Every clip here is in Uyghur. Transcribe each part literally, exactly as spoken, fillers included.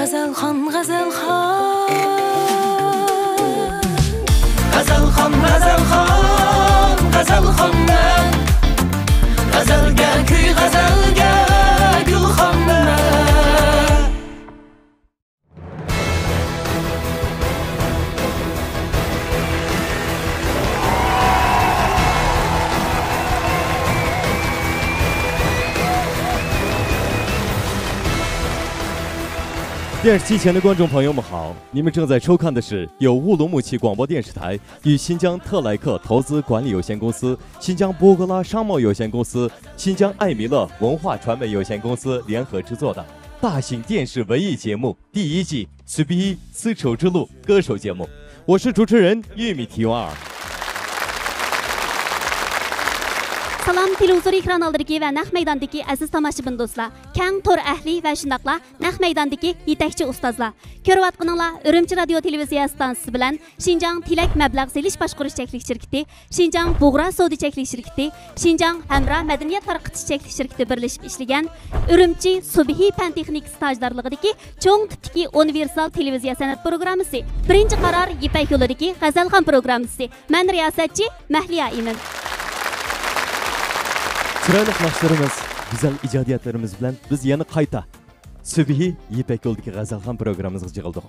غەزەلخان، غەزەلخان. غەزەلخان، غەزەلخان، غەزەلخانمەن. غەزەلگە كۈي، غەزەلگە گۈلخانمەن. 电视机前的观众朋友们好，你们正在收看的是由乌鲁木齐广播电视台与新疆特莱克投资管理有限公司、新疆布格拉商贸有限公司、新疆艾米乐文化传媒有限公司联合制作的大型电视文艺节目第一季《Subihi丝绸之路》歌手节目。我是主持人玉米提瓦尔。 سالام تېلېۋىزور ئېكران ئالدىدىكى ۋە نەق مەيداندىكى ئەزىز تاماشىبىن دوستلار، كەڭ تور ئەھلى ۋە شۇنداقلا نەق مەيداندىكى يېتەكچى ئۇستازلار. كۆرۈۋاتقىنىڭلار ئۈرۈمچى رادىيو تېلېۋىزىيە ئىستانسىسى بىلەن شىنجاڭ تىلەك مەبلەغ سېلىش باشقۇرۇش چەكلىك شىركىتى، شىنجاڭ بۇغرا سودا چەكلىك شىركىتى، شىنجاڭ ھەمراھ مەدەنىيەت تارقىتىش چەكلىك شىركىتى بىرلىشىپ ئىشلىگەن ئۈرۈمچى سۇبھى پەن تېخنىكىسى تاجدارلىقىدىكى چوڭ تىپتىكى ئۇنىۋېرسال تېلېۋىزىيە سەنئەت پروگراممىسى، بىرىنچى قارار يىپەك يولىدىكى غەزەلخان پروگراممىسى. مەن رىياسەتچى مەھلىيا ئىمىن. چىرايلىق ناخشىلىرىمىز، گۈزەل ئىجادىيەتلىرىمىز بىلەن بىز يەنە قايتا سۈبھى يىپەك يولىدىكى غەزەلخان پروگراممىمىزغا يىغىلدۇق.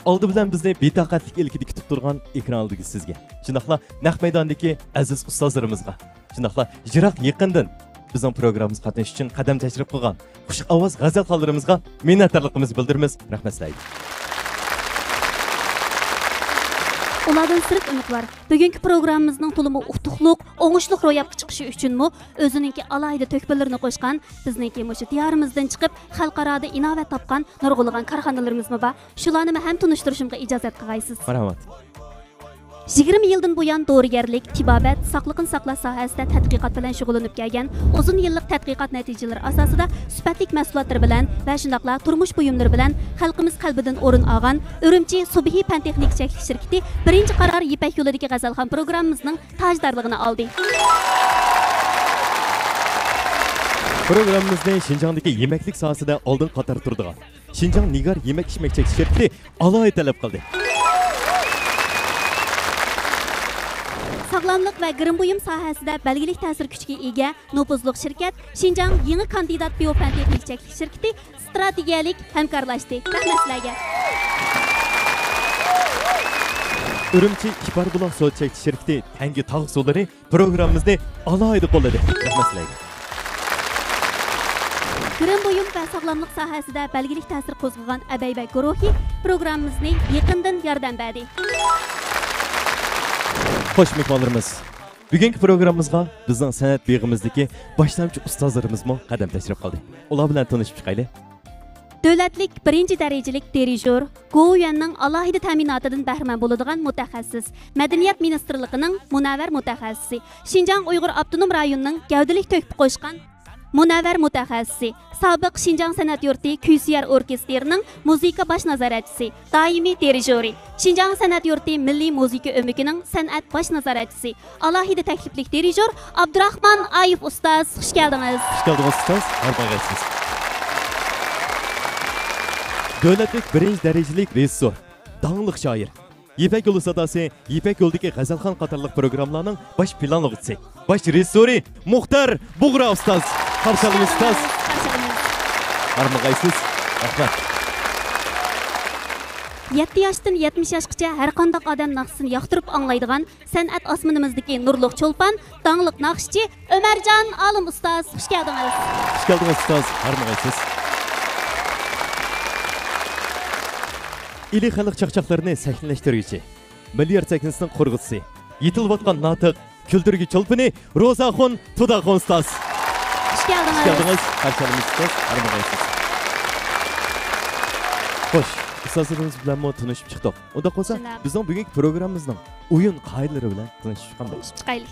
ئالدى بىلەن بىزنى بىتاقەتلىك ئىلكىدە كۈتۈپ تۇرغان ئېكران ئالدىدىكى سىزگە، شۇنداقلا نەق مەيداندىكى ئەزىز ئۇستازلىرىمىزغا، شۇنداقلا يىراق يېقىندىن بىزنىڭ پروگراممىمىزغا قاتنىشىش ئۈچۈن قەدەم تەشرىپ قىلغان خۇش ئاۋاز غەزەلخانلىرىمىزغا مىننەتدارلىقىمىزنى بىلدۈرىمىز. رەھمەت سىلەرگە. ئۇلاردىن سىرت ئۈمىد بار. بۈگۈنكى پروگراممىمىزنىڭ تولىمۇ ئۇتۇقلۇق، ئوڭۇشلۇق روياپقا چىقىشى ئۈچۈنمۇ ئۆزىنىڭكى ئالاھىدە تۆھپىلىرىنى قوشقان، بىزنىڭكى مۇشۇ دىيارىمىزدىن چىقىپ، خەلقئارادا ئىناۋەت تاپقان نۇرغۇنلىغان كارخانىلىرىمىزمۇ بار. شۇلارنىمۇ ھەم تونۇشتۇرۇشۇمغا ئىجازەت قىلغايسىز. مەرھەمەت. يىگىرمە يىلدىن بۇيان دورىگەرلىك، تېبابەت، ساقلىقنى ساقلاش ساھەسىدە تەتقىقات بىلەن شۇغۇللىنىپ كەلگەن، ئۇزۇن يىللىق تەتقىقات نەتىجىلىرى ئاساسىدا سۈپەتلىك مەھسۇلاتلىرى بىلەن ۋە شۇنداقلا تۇرمۇش بۇيۇملىرى بىلەن خەلقىمىز قەلبىدىن ئورۇن ئالغان ئۈرۈمچى سۇبھى پەن تېخنىكا چەكلىك شىركىتى بىرىنچى قارار يىپەك يولىدىكى غەزەلخان پروگراممىمىزنىڭ تاجدارلىقىنى ئالدى. پروگراممىمىزنى شىنجاڭدىكى يېمەكلىك ساھەسىدە ئالدىنقى قاتاردا تۇرىدىغان شىنجاڭ نىگار يېمەك ئىچمەك چەكلىك شىركىتى ئالاھىدە تەلەپ قىلدى. ساغلاملىق ۋە گىرىم بۇيۇم ساھەسىدە بەلگىلىك تەسىر كۈچىگە ئىگە نوپۇزلۇق شىركەت شىنجاڭ يېڭى كاندىدات بىيو پەن تېخنىك چەكلىك شىركىتى ئىستراتېگىيەلىك ھەمكارلاشتى. رەھمەت سىلەرگە. ئۈرۈمچى ئىپار بۇلاق سودا چەكلىك شىركىتى تەڭگە تاغ سۇلىرى پروگراممىمىزنى ئالاھىدە قوللىدى. رەھمەت سىلەرگە. گىرىم بۇيۇم ۋە ساغلاملىق ساھەسىدە بەلگىلىك تەسىر قوزغىغان ئەبەيبەگ گۇرۇھى پروگراممىمىزنى يېقىندىن ياردەم بەردى. خوش، مېھمانلىرىمىز، بۈگۈنكى پروگراممىمىزغا بىزنىڭ سەنئەت بېغىمىزدىكى باشلامچى ئۇستازلىرىمىزمۇ قەدەم تەشرىپ قىلدى. ئۇلار بىلەن تونۇشۇپ چىقايلى. دۆلەتلىك بىرىنچى دەرىجىلىك دىرىژور، گوۋۇيۈەننىڭ ئالاھىدە تەمىناتىدىن بەھرىمەن بولىدىغان مۇتەخەسسىس، مەدەنىيەت مىنىستىرلىقىنىڭ مۇنەۋۋەر مۇتەخەسسىسى، شىنجاڭ ئۇيغۇر ئاپتونوم رايونىنىڭ گەۋدىلىك تۆھپە قوشقان مۇنەۋۋەر مۇتەخەسسىسى، سابىق شىنجاڭ سەنئەت يۇرتى كۈيسىيەر ئوركېستىرىنىڭ مۇزىكا باش نازارەتچىسى، دائىمىي دىرىژورى، شىنجاڭ سەنئەت يۇرتى مىللىي مۇزىكا ئۆمىكىنىڭ سەنئەت باش نازارەتچىسى، ئالاھىدە تەكلىپلىك دىرىژور ئابدۇراخمان ئايۇف ئۇستاز، خۇش كەلدىڭىز. خۇش كەلدىڭىز ئۇستاز، ھارمايغايسىز. دۆلەتلىك بىرىنچى دەرىجىلىك رېژىسسور، داڭلىق شائىر، يىپەك يولى ساداسى، يىپەك يولىدىكى غەزەلخان قاتارلىق پروگراممىلارنىڭ باش پىلانلىغۇچىسى، باش رېژىسسورى مۇختار بۇغرا ئۇستاز. قارشى ئالىمىز ئۇستاز. قارشى ئالىمىز. ھارمىغايسىز. رەھمەت. يەتتە ياشتىن يەتمىش ياشقىچە ھەر قانداق ئادەم ناخشىسىنى ياقتۇرۇپ ئاڭلايدىغان سەنئەت ئاسمىنىمىزدىكى نۇرلۇق چولپان، داڭلىق ناخشىچى ئۆمەرجان ئالىم ئۇستاز، خۇش كەلدىڭىز. خۇش كەلدىڭىز ئۇستاز، ھارمىغايسىز. ئىلى خەلق چاقچاقلىرىنى سەھنىلەشتۈرگۈچى، مىليارد سەھنىسىنىڭ قۇرغۇچىسى، يېتىلىۋاتقان ناتىق، كۈلدۈرگۈ چولپىنى روزاخۇن تۇداخۇن ئۇستاز. خۇش كەلدىڭىز. خۇش كەلدىڭىز. قارشى ئالىمىز ئۇستاز، ھارمىغايسىز. خوش، ئۇستازلىرىمىز بىلەنمۇ تونۇشۇپ چىقتۇق. ئۇنداق بولسا، جاناب، بىزنىڭ بۈگۈنكى پروگراممىمىزنىڭ ئويۇن قائىدىلىرى بىلەن تونۇشۇپ چىقامدۇ؟ تونۇشۇپ چىقايلى.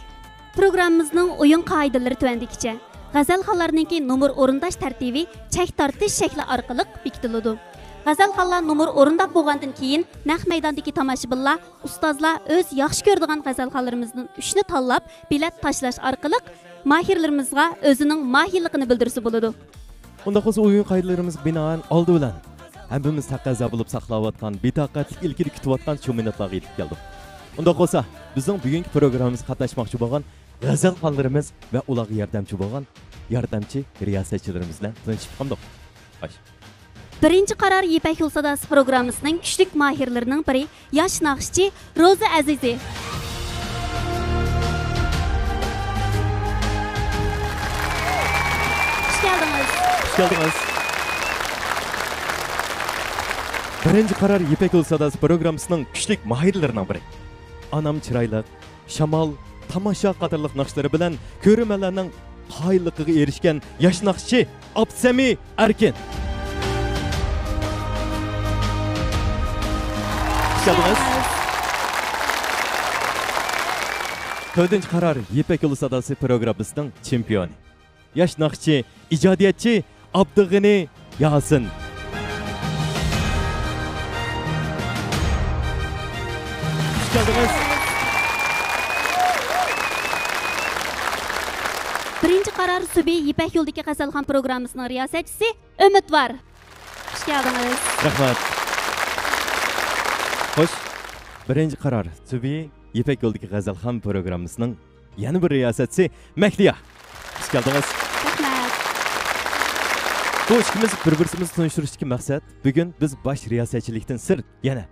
پروگراممىمىزنىڭ ئويۇن قائىدىلىرى تۆۋەندىكىچە. غەزەلخانلارنىڭكى نومۇر ئورۇنداش تەرتىپى چەك تارتىش شەكلى ئارقىلىق بېكىتىلىدۇ. غەزەلخانلار نومۇر ئورۇنداپ بولغاندىن كېيىن، نەق مەيداندىكى تاماشىبىنلار ئۇستازلار ئۆز ياخشى كۆرىدىغان غەزەلخانلىرىمىزدىن ئۈچنى تاللاپ، بېلەت تاشلاش ئارقىلىق ماھىرلىرىمىزغا ئۆزىنىڭ ماھىرلىقىنى بىلدۈرسە بولىدۇ. ئۇنداق بولسا، ئويۇن قائىدىلىرىمىزگە بىنائەن ئالدى بىلەن ھەممىمىز تەقەززا بولۇپ ساقلاۋاتقان، بىتاقەتلىك ئىلكىدە كۈتۈۋاتقان شۇ مىنۇتلارغا يېتىپ كەلدۇق. ئۇنداق بولسا، بىزنىڭ بۈگۈنكى پروگراممىمىزغا قاتناشماقچى بولغان غەزەلخانلىرىمىز ۋە ئۇلارغا ياردەمچى بولغان ياردەمچى رىياسەتچىلىرىمىز بىلەن تونۇشۇپ چىقامدۇق. خوش. بىرىنچى قارار يىپەك يولى ساداسى پروگراممىسىنىڭ كۈچلۈك ماھىرلىرىنىڭ بىرى، ياش ناخشىچى روزى ئەزىزى. خۇش كەلدىڭىز. خۇش كەلدىڭىز. بىرىنچى قارار يىپەك يولى ساداسى پروگراممىسىنىڭ كۈچلۈك ماھىرلىرىنىڭ بىرى. ئانام چىرايلىق، شامال، تاماشا قاتارلىق ناخشىلىرى بىلەن كۆرۈرمەنلەرنىڭ قايىللىقىغا ئېرىشكەن ياش ناخشىچى ئابدۇسەمى ئەركىن. خۇش كەلدىڭىز. تۆتىنچى قارار يىپەك يولى ساداسى پروگراممىسىنىڭ چېمپىيونى. ياش ناخشىچى، ئىجادىيەتچى ئابدۇغېنى ياسىن. خۇش كەلدىڭىز. بىرىنچى قارار سۈبھى يىپەك يولىدىكى غەزەلخان پروگراممىسىنىڭ رىياسەتچىسى ئۈمىدۋار. خۇش كەلدىڭىز. رەھمەت. خوش، بىرىنچى قارار سۈبھى يىپەك يولىدىكى غەزەلخان پروگراممىسىنىڭ يەنە بىر رىياسەتچىسى مەھلىيا. خۇش كەلدىڭىز. رەھمەت. بۇ ئىككىمىز بىر-بىرسىمىزنى تونۇشتۇرۇشتىكى مەقسەت، بۈگۈن بىز باش رىياسەتچىلىكتىن سىرت يەنە،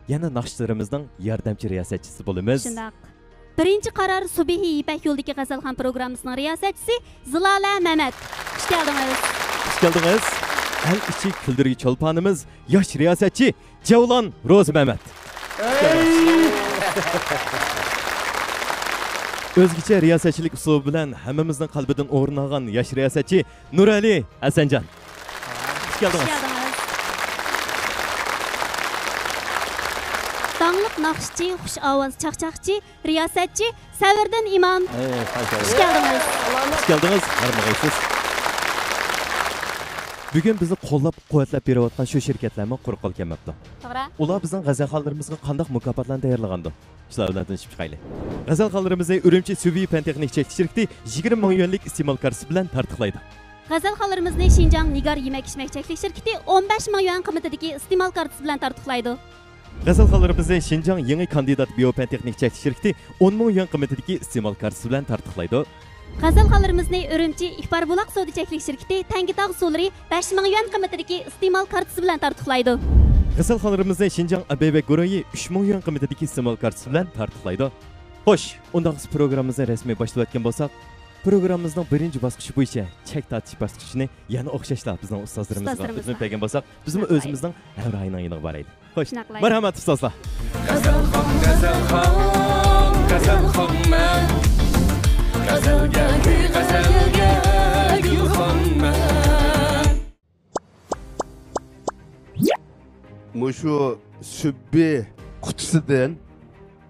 يەنە ناخشىچىلىرىمىزنىڭ ياردەمچى رىياسەتچىسى بولىمىز. شۇنداق. بىرىنچى قارار سۈبھى يىپەك يولىدىكى غەزەلخان پروگراممىسىنىڭ رىياسەتچىسى زىلالە مەمەت. خۇش كەلدىڭىز. خۇش كەلدىڭىز. ئەل ئىچى كۈلدۈرگۈ چولپانىمىز، ياش رىياسەتچى جەۋلان روزى مەمەت. ئۆزگىچە رىياسەتچىلىك ئۇسلۇبى بىلەن ھەممىمىزنىڭ قەلبىدىن ئورۇن ئالغان ياش رىياسەتچى نۇرئەلى ھەسەنجان. خۇش كەلدىڭىز. خۇش كەلدىڭىز. داڭلىق ناخشىچى، خۇش ئاۋاز چاقچاقچى، رىياسەتچى سەۋردىن ئىمام. ئەي، خۇش كەلدىڭىز. خۇش كەلدىڭىز. خۇش كەلدىڭىز. ھەرمىغايسىز. بۈگۈن بىزنى قوللاپ-قۇۋۋەتلەپ بېرىۋاتقان شۇ شىركەتلەرمۇ قۇرۇق قول كەلمەپتۇ. توغرا. ئۇلار بىزنىڭ غەزەلخانلىرىمىزغا قانداق مۇكاپاتلارنى تەييارلىغاندۇ؟ شۇلار بىلەن تونۇشۇپ چىقايلى. غەزەلخانلىرىمىزنى ئۈرۈمچى سۈبھى پەن تېخنىك چەكلىك شىركىتى يىگىرمە مىڭ يۈەنلىك ئىستېمال كارتىسى بىلەن تارتۇقلايدۇ. غەزەلخانلىرىمىزنى شىنجاڭ نىگار يېمەك-ئىچمەك چەكلىك شىركىتى ئون بەش مىڭ يۈەن قىممىتىدىكى ئىستېمال كارتىسى بىلەن تارتۇقلايدۇ. غەزەلخانلىرىمىزنى شىنجاڭ يېڭى كاندىدات بىيو پەن تېخنىك چەكلىك شىركىتى ئون مىڭ يۈەن قىممىتىدىكى ئىستېمال كارتىسى بىلەن تارتۇقلايدۇ. غەزەلخانلىرىمىزنى ئۈرۈمچى ئىپار بۇلاق سودا چەكلىك شىركىتى تەڭگىتاغ سۇلىرى بەش مىڭ يۈەن قىممىتىدىكى ئىستېمال كارتىسى بىلەن تارتۇقلايدۇ. غەزەلخانلىرىمىزنى شىنجاڭ ئەبەيبەگ گۇرۇھى ئۈچ مىڭ يۈەن قىممىتىدىكى ئىستېمال كارتىسى بىلەن تارتۇقلايدۇ. خوش، ئۇنداق بولسا پروگراممىمىزنى رەسمىي باشلىۋەتكەن بولساق، پروگراممىمىزنىڭ بىرىنچى باسقۇچى بويىچە چەك تارتىش باسقۇچىنى يەنە ئوخشاشلا بىزنىڭ ئۇستازلىرىمىزغا ئۈستۈن بەرگەن بولساق، بىزمۇ ئۆزىمىزنىڭ ھەمراھىنىڭ يېنىغا بارايلى. خوش، شۇنداقلا. مەرھەمەت ئۇستازلار. غەزەلخان، غەزەلخان، غەزەلخانمەن. غەزەلگە، غەزەلگە گۈلخانمەن. مۇشۇ سۈبھى قۇتىسىدىن،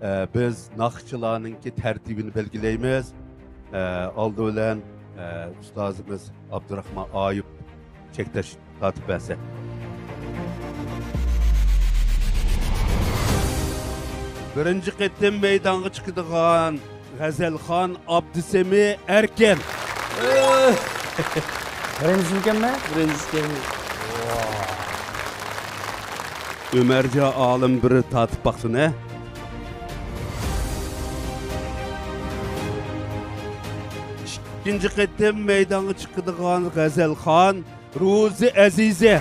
ئە، بىز ناخشىچىلارنىڭكى تەرتىپىنى بەلگىلەيمىز. ئە، ئالدى بىلەن، ئە، ئۇستازىمىز ئابدۇراخمان ئايۇپ چەكداش تارتىپ بەرسە. بىرىنچى قېتىم مەيدانغا چىقىدىغان غەزەلخان ئابدۇسەمى ئەركىن. بىرىنچىمىكەنمەن؟ بىرىنچىسىكەن. ئۆمەرجان ئالىم بىر تارتىپ باقسۇن، ھە. ئىككىنچى قېتىم مەيدانغا چىقىدىغان غەزەلخان روزى ئەزىزە.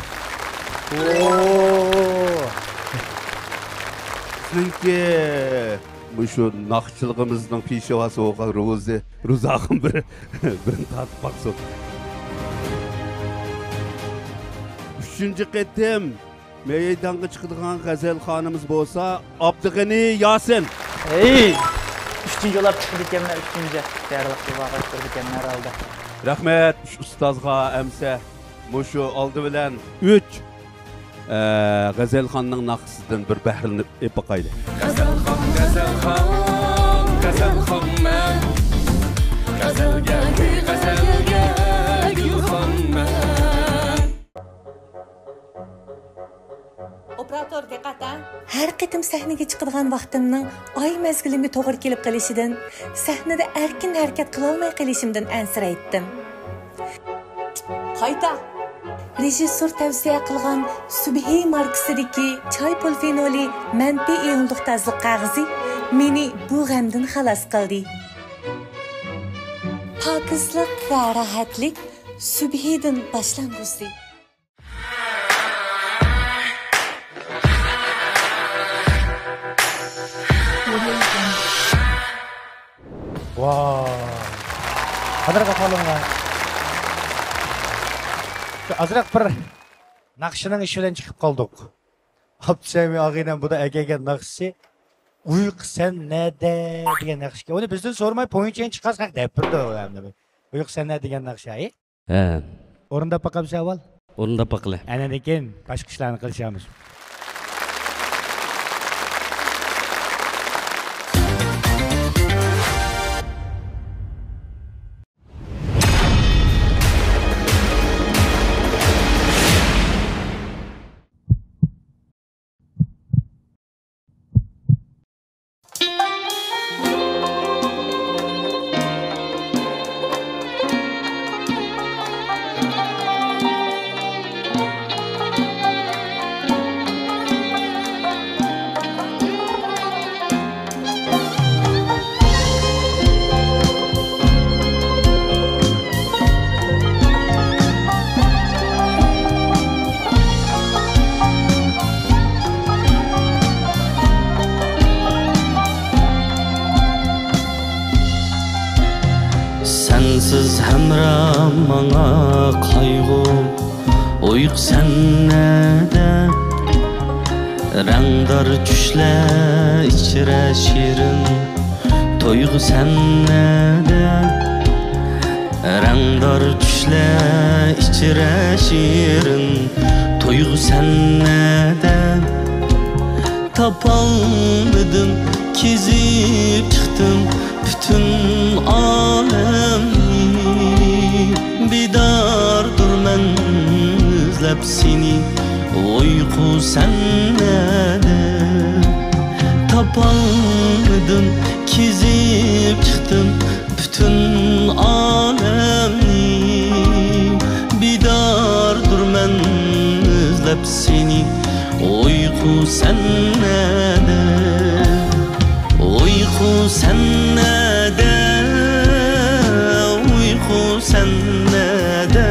بىزنىڭكى مۇشۇ ناخشىچىلىقىمىزنىڭ پېشۋاسى بولغان روزى، روزى ئاخۇن بىر، بىرنى تارتىپ باقسۇن. ئۈچىنچى قېتىم مەيدانغا چىقىدىغان غەزەلخانىمىز بولسا ئابدۇغېنى ياسىن. ھەي! ئۈچىنچى بولاپ چىقىدىكەنمەن، ئۈچىنچى. تەييارلىق قىلىپ ئالغاچ تۇرىدىكەنمەن ھەر ھالدا. رەھمەت، ئۈچ ئۇستازغا ئەمسە مۇشۇ ئالدى بىلەن ئۈچ، ئە، غەزەلخاننىڭ ناخشىسىدىن بىر بەھرىلىنىپ ئېلىپ باقايلى. غەزەلخان، غەزەلخان، غەزەلخانمەن. غەزەلگە، غەزەلگە گۈلخانمەن. ئوپېراتور، دىققەت ھە! ھەر قېتىم سەھنىگە چىقىدىغان ۋاقتىمنىڭ ئاي مەزگىلىمگە توغرا كېلىپ قېلىشىدىن، سەھنىدە ئەركىن ھەرىكەت قىلالماي قېلىشىمدىن ئەنسىرەيتتىم. قايتا! رېژىسسور تەۋسىيە قىلغان سۈبھى ماركىسىدىكى چاي پولفېنولى مەنپىي ئېڭىلدۇق تازىلىق قەغىزى مېنى بۇ غەمدىن خالاس قىلدى. پاكىزلىق ۋە راھەتلىك سۈبھىدىن باشلانغۇسى. ۋاي. قادىر ئاكا، ساغلىقىڭلار. شۇ ئازراق بىر ناخشىنىڭ ئىشى بىلەن چىقىپ قالدۇق. ئابدۇسەمى ئاغىنەم بۇدا ئەكەلگەن ناخشىسى «ئۇيقۇ سەن نەدە» دېگەن ناخشىكەن. ئۇنى بىزدىن سورىماي پويىنچىنى چىقارساق دەپ بېرىدۇ. «ئۇيقۇ سەن نەدە» دېگەن ناخشا، ھە؟ ھە. ئورۇنداپ باقامسەن ئاۋۋال؟ ئورۇنداپ باقىلى. ئاندىن كېيىن باشقا ئىشلارنى قىلىشامىز. سەنسىز ھەمراھ ماڭا قايغۇ، ئۇيقۇ سەن نەدە؟ رەڭدار چۈشلەر ئىچرە شېرىن، تۇيغۇ سەن نەدە؟ رەڭدار چۈشلەر ئىچرە شېرىن، تۇيغۇ سەن نەدە؟ تاپالمىدىم، كېزىپ چىقتىم پۈتۈن ئالەمنى. بىداردۇرمەن ئىزلەپ سېنى، ئۇيقۇ سەن نەدە؟ تاپالمىدىم، كېزىپ چىقتىم پۈتۈن ئالەمنى. بىداردۇرمەن ئىزلەپ سېنى، ئۇيقۇ سەن نەدە؟ ئۇيقۇ سەن نەدە؟ ئۇيقۇ سەن نەدە؟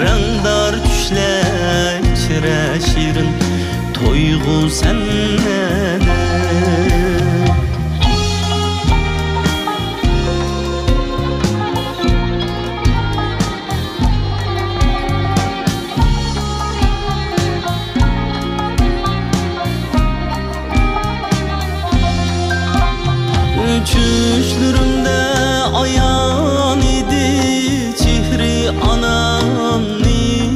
رەڭدار چۈشلەر ئىچرە شېرىن، تۇيغۇ سەن نەدە؟ چۈشلىرىمدە ئايان ئىدى چېھرى ئانامنىڭ.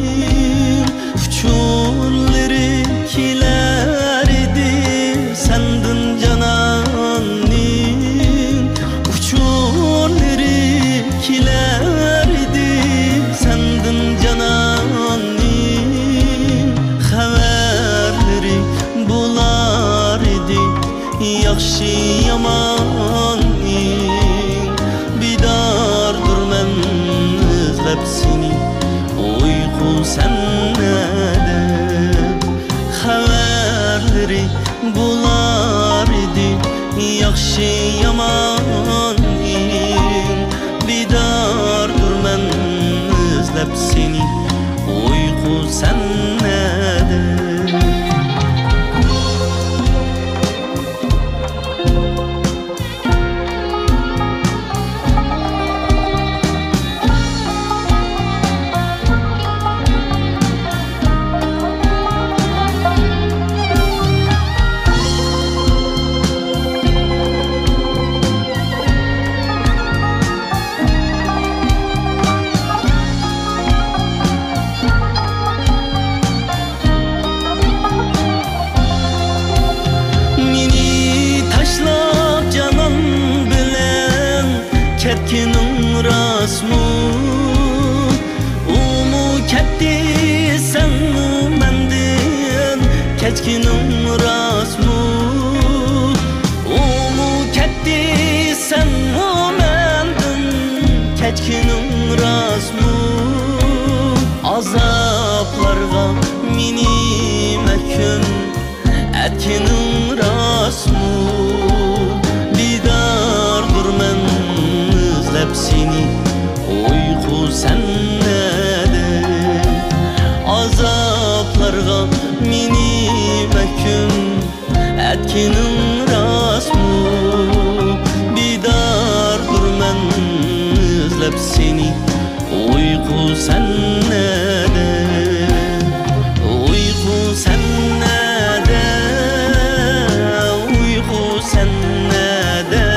ئۇچۇرلىرى كېلەر ئىدى سەندىن جاناننىڭ، ئۇچۇرلىرى كېلەر ئىدى سەندىن جاناننىڭ، خەۋەرلىرى بولار ئىدى ياخشى ياماننى. بىداردۇرمەن ئىزلەپ سېنى، ئۇيقۇ سەن نەدە؟ خەۋەرلىرى بولار ئىدى ياخشى ياماننى. بىداردۇرمەن ئىزلەپ سېنى، ئۇيقۇ سەن نەدە؟ مېنى تاشلاپ جانان بىلەن كەتكىنىڭ راستمۇ؟ ئۇمۇ كەتتى سەنمۇ مەندىن كەچكىنىڭ راستمۇ؟ ئۇمۇ كەتتى سەنمۇ مەندىن كەچكىنىڭ راستمۇ؟ ئازابلارغا مېنى مەھكۇم ئەتكىنىڭ راستمۇ؟ بىداردۇرمەن ئىزلەپ سېنى، ئۇيقۇ سەن نەدە؟ ئازابلارغا مېنى مەھكۇم ئەتكىنىڭ راستمۇ؟ بىداردۇرمەن ئىزلەپ سېنى، ئۇيقۇ سەن نەدە؟ ئۇيقۇ سەن نەدە؟ ئۇيقۇ سەن نەدە؟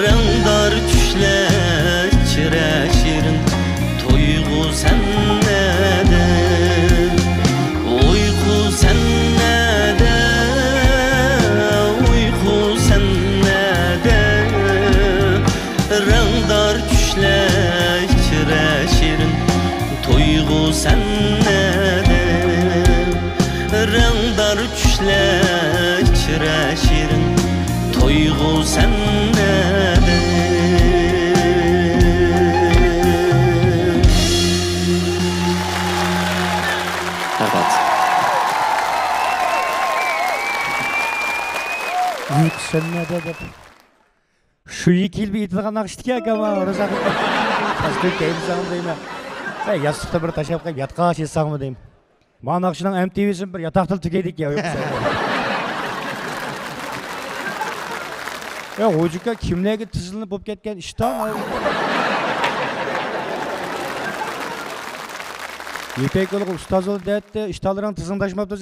رەڭدار چۈشلەر ئىچرە شېرىن، تۇيغۇ سەن نەدە؟ ئۇيقۇ سەن نەدە؟ ئۇيقۇ سەن نەدە؟ رەڭدار چۈشلەر ئىچرە شېرىن، تۇيغۇ سەن نەدە؟ رەڭدار چۈشلەر ئىچرە شېرىن، تۇيغۇ سەن نەدە؟ رەھمەت. ئۇيقۇ سەن نەدە دەپ. شۇ ئىككى يىل بىر ئېيتىدىغان ناخشىدىكەن، ئاكام، ھە، روزا. تاش كۆك كەينىسەڭمۇ دەيمەن. ھە، ياستۇقتا بىر تاشلاپ قويۇپ ياتقاچ ياتساڭمۇ دەيمەن. ما ناخشىنىڭ ئەم تى ۋىسىمۇ بىر ياتاقتىلا تۈگەيدىكەن. يا، غوجىكا كىملەرگە تىزىلىنىپ بولۇپ كەتكەن ئىشتان. يىپەك يولىغا ئۇستاز بول دەيتتى، ئىشتانلىرىڭ تىزىڭ تاشماپتۇ.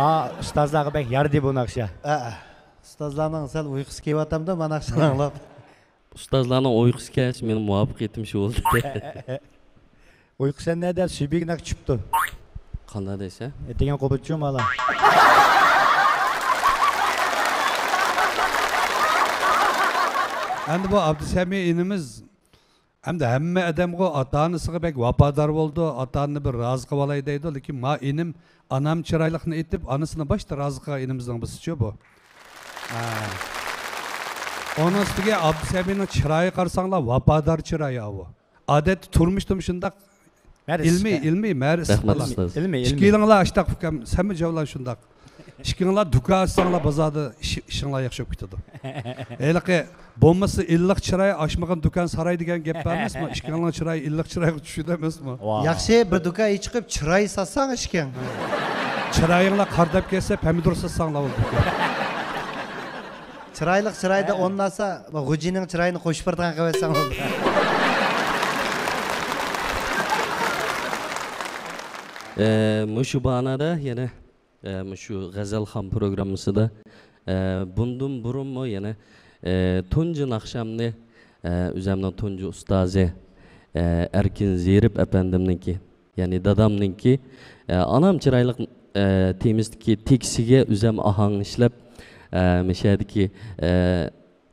ئا، ئۇستازلارغا بەك يارىدى بۇ ناخشا. ئە، ئە. ئۇستازلارنىڭ سەل ئۇيقۇسى كېلىۋاتامدۇ ما ناخشىنى ئاڭلاپ؟ ئۇستازلارنىڭ ئۇيقۇسى كەلسە، مېنىڭ مۇۋەپپەقىيىتىم شۇ بولدى. ئۇيقۇ سەن نەدە؟ سۈيبىگناك چۈشۈپتۇ. قانداق دەيسەن؟ ئەتىگەن قوپۇچۇ مالا. ئەمدى بۇ ئابدۇسەمى ئىنىمىز، ئەمدى ھەممە ئادەمغۇ ئاتا-ئانىسىغا بەك ۋاپادار بولىدۇ، ئاتا-ئانىنى بىر رازى قىلىۋالاي دەيدۇ، لېكىن ما ئىنىم ئانام چىرايلىقنى ئېيتىپ، ئانىسىنى باشتا رازى قىلغان ئىنىمىزنىڭ بىرسىچۇ بۇ. ھە. ئۇنىڭ ئۈستىگە ئابدۇسەمىنىڭ چىرايىغا قارىساڭلار، ۋاپادار چىراي ئاۋۇ. ئادەتتە تۇرمۇشتىمۇ شۇنداق. مەرز. ئىلمىي، ئىلمىي، مەرز رەھمەت قىلىڭ. ئۇستاز. ئىلمىي، ئىلمىي. ئىككىيلىڭلار ئاشتاق ئۇكام، سەنمۇ جاۋلان شۇنداق. ئىككىڭلار دۇكان ئاچساڭلار بازاردا ئىش-، ئىشىڭلار ياخشى بولۇپ كېتىدۇ. ھېلىقى بولمىسا ئىللىق چىراي، ئاچمىغان دۇكان ساراي دېگەن گەپ بار ئەمەسمۇ؟ ئىككىڭلارنىڭ چىرايى ئىللىق چىرايغا چۈشىدۇ ئەمەسمۇ؟ ۋاھ. ياخشى، بىر دۇكان ئېچىپ چىراي ساتساڭ ئىككىڭ. چىرايىڭلار قارىداپ كەتسە، پەمىدۇر ساتساڭلار بولىدۇ. چىرايلىق چىرايدا ھە. ئورنالسا، غۇجىنىڭ چىرايىنى قوشۇپ بېرىدىغان قىلىۋەتسەڭ بولىدۇ. ئە، مۇشۇ باھانەدە يەنە، ئە، مۇشۇ غەزەلخان پروگراممىسىدا، ئە، بۇندىن بۇرۇنمۇ يەنە، ئە، تۇنجى ناخشامنى، ئە، ئۆزەمنىڭ تۇنجى ئۇستازى، ئە، ئەركىن زېرىپ ئەپەندىمنىڭكى، يەنى دادامنىڭكى، ئە، ئانام چىرايلىق، ئە، تېمىسىدىكى تېكىستىگە ئۆزەم ئاھاڭ ئىشلەپ، ئە، مۇشۇ يەردىكى، ئە،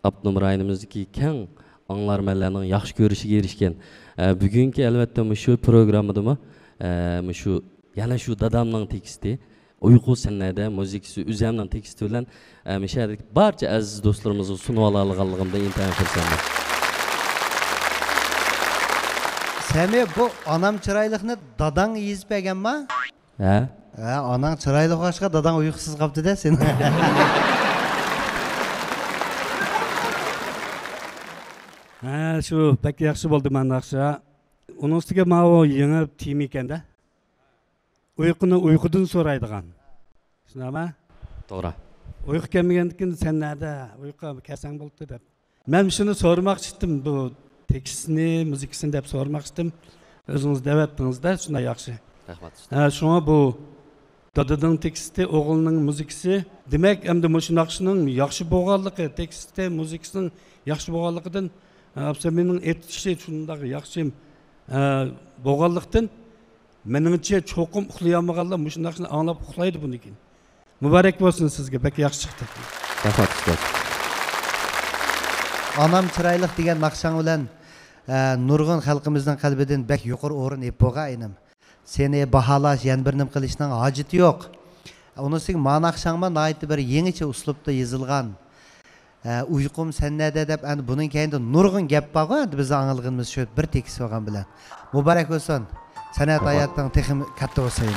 ئاپتونوم رايونىمىزدىكى كەڭ ئاڭلارمەنلەرنىڭ ياخشى كۆرۈشىگە ئېرىشكەن. ئە، بۈگۈنكى، ئەلۋەتتە، مۇشۇ پروگراممىدىمۇ، ئە، مۇشۇ، يەنە شۇ دادامنىڭ تېكىستى، ئۇيقۇ سەن نەدە مۇزىكىسى، ئۆزەمنىڭ تېكىستى بىلەن، ئە، مۇشۇ يەردىكى بارچە ئەزىز دوستلىرىمىزغا سۇنۇۋالالىغانلىقىمدىن ئىنتايىن خۇرسەنمەن. سەمى، بۇ ئانام چىرايلىقنى داداڭ يېزىپ بەرگەنما؟ ھە؟ ھە، ئاناڭ چىرايلىق بولغاچقا داداڭ ئۇيقۇسىز قاپتۇ-دە سېنىڭ. ھە، شۇ بەك ياخشى بولدى مانا ناخشا. ئۇنىڭ ئۈستىگە ماۋۇ يېڭى تېما ئىكەن-دە. ئۇيقۇنى ئۇيقۇدىن سورايدىغان. شۇنداقمۇ؟ توغرا. ئۇيقۇ كەلمىگەندىكىن سەن نەدە؟ ئۇيقۇ كەلسەڭ بولدى دەپ. مەن شۇنى سورىماقچى ئىدىم، بۇ تېكىستنى، مۇزىكىسىنى دەپ سورىماقچى ئىدىم. ئۆزىڭىز دەۋەتتىڭىز-دە، شۇنداق ياخشى. رەھمەت، ئۇستاز. ھە، شۇڭا بۇ دادىنىڭ تېكىستى، ئوغلىنىڭ مۇزىكىسى. دېمەك، ئەمدى مۇشۇ ناخشىنىڭ ياخشى بولغانلىقى، تېكىستى، مۇزىكىسىنىڭ ياخشى بولغانلىقىدىن، ئە، ئابسەمىننىڭ ئېيتىشى شۇنداق ياخشى، ئە، بولغانلىقتىن، مېنىڭچە، چوقۇم ئۇخلىيالمىغانلار مۇشۇ ناخشىنى ئاڭلاپ ئۇخلايدۇ بۇندىن كېيىن. مۇبارەك بولسۇن سىزگە، بەك ياخشى چىقتى. رەھمەت، ئۇستاز. ئانام چىرايلىق دېگەن ناخشاڭ بىلەن، ئە، نۇرغۇن خەلقىمىزنىڭ قەلبىدىن بەك يۇقىرى ئورۇن ئېلىپ بولغان ئىنىم. سېنى باھالاش، يەنە بىر نېمە قىلىشنىڭ ھاجىتى يوق. ئۇنىڭ ئۈستىگە ما ناخشاڭمۇ ناھايىتى بىر يېڭىچە ئۇسلۇبتا يېزىلغان. ئە، ئۇيقۇم سەن نەدە دەپ، ئەنە بۇنىڭ كەينىدە نۇرغۇن گەپ بارغۇ، ئەمدى بىز ئاڭلىغىنىمىز شۇ بىر تېكىست بولغان بىلەن. مۇبارەك بولسۇن. سەنئەت ھاياتىڭ تېخىمۇ كاتتا بولسۇن.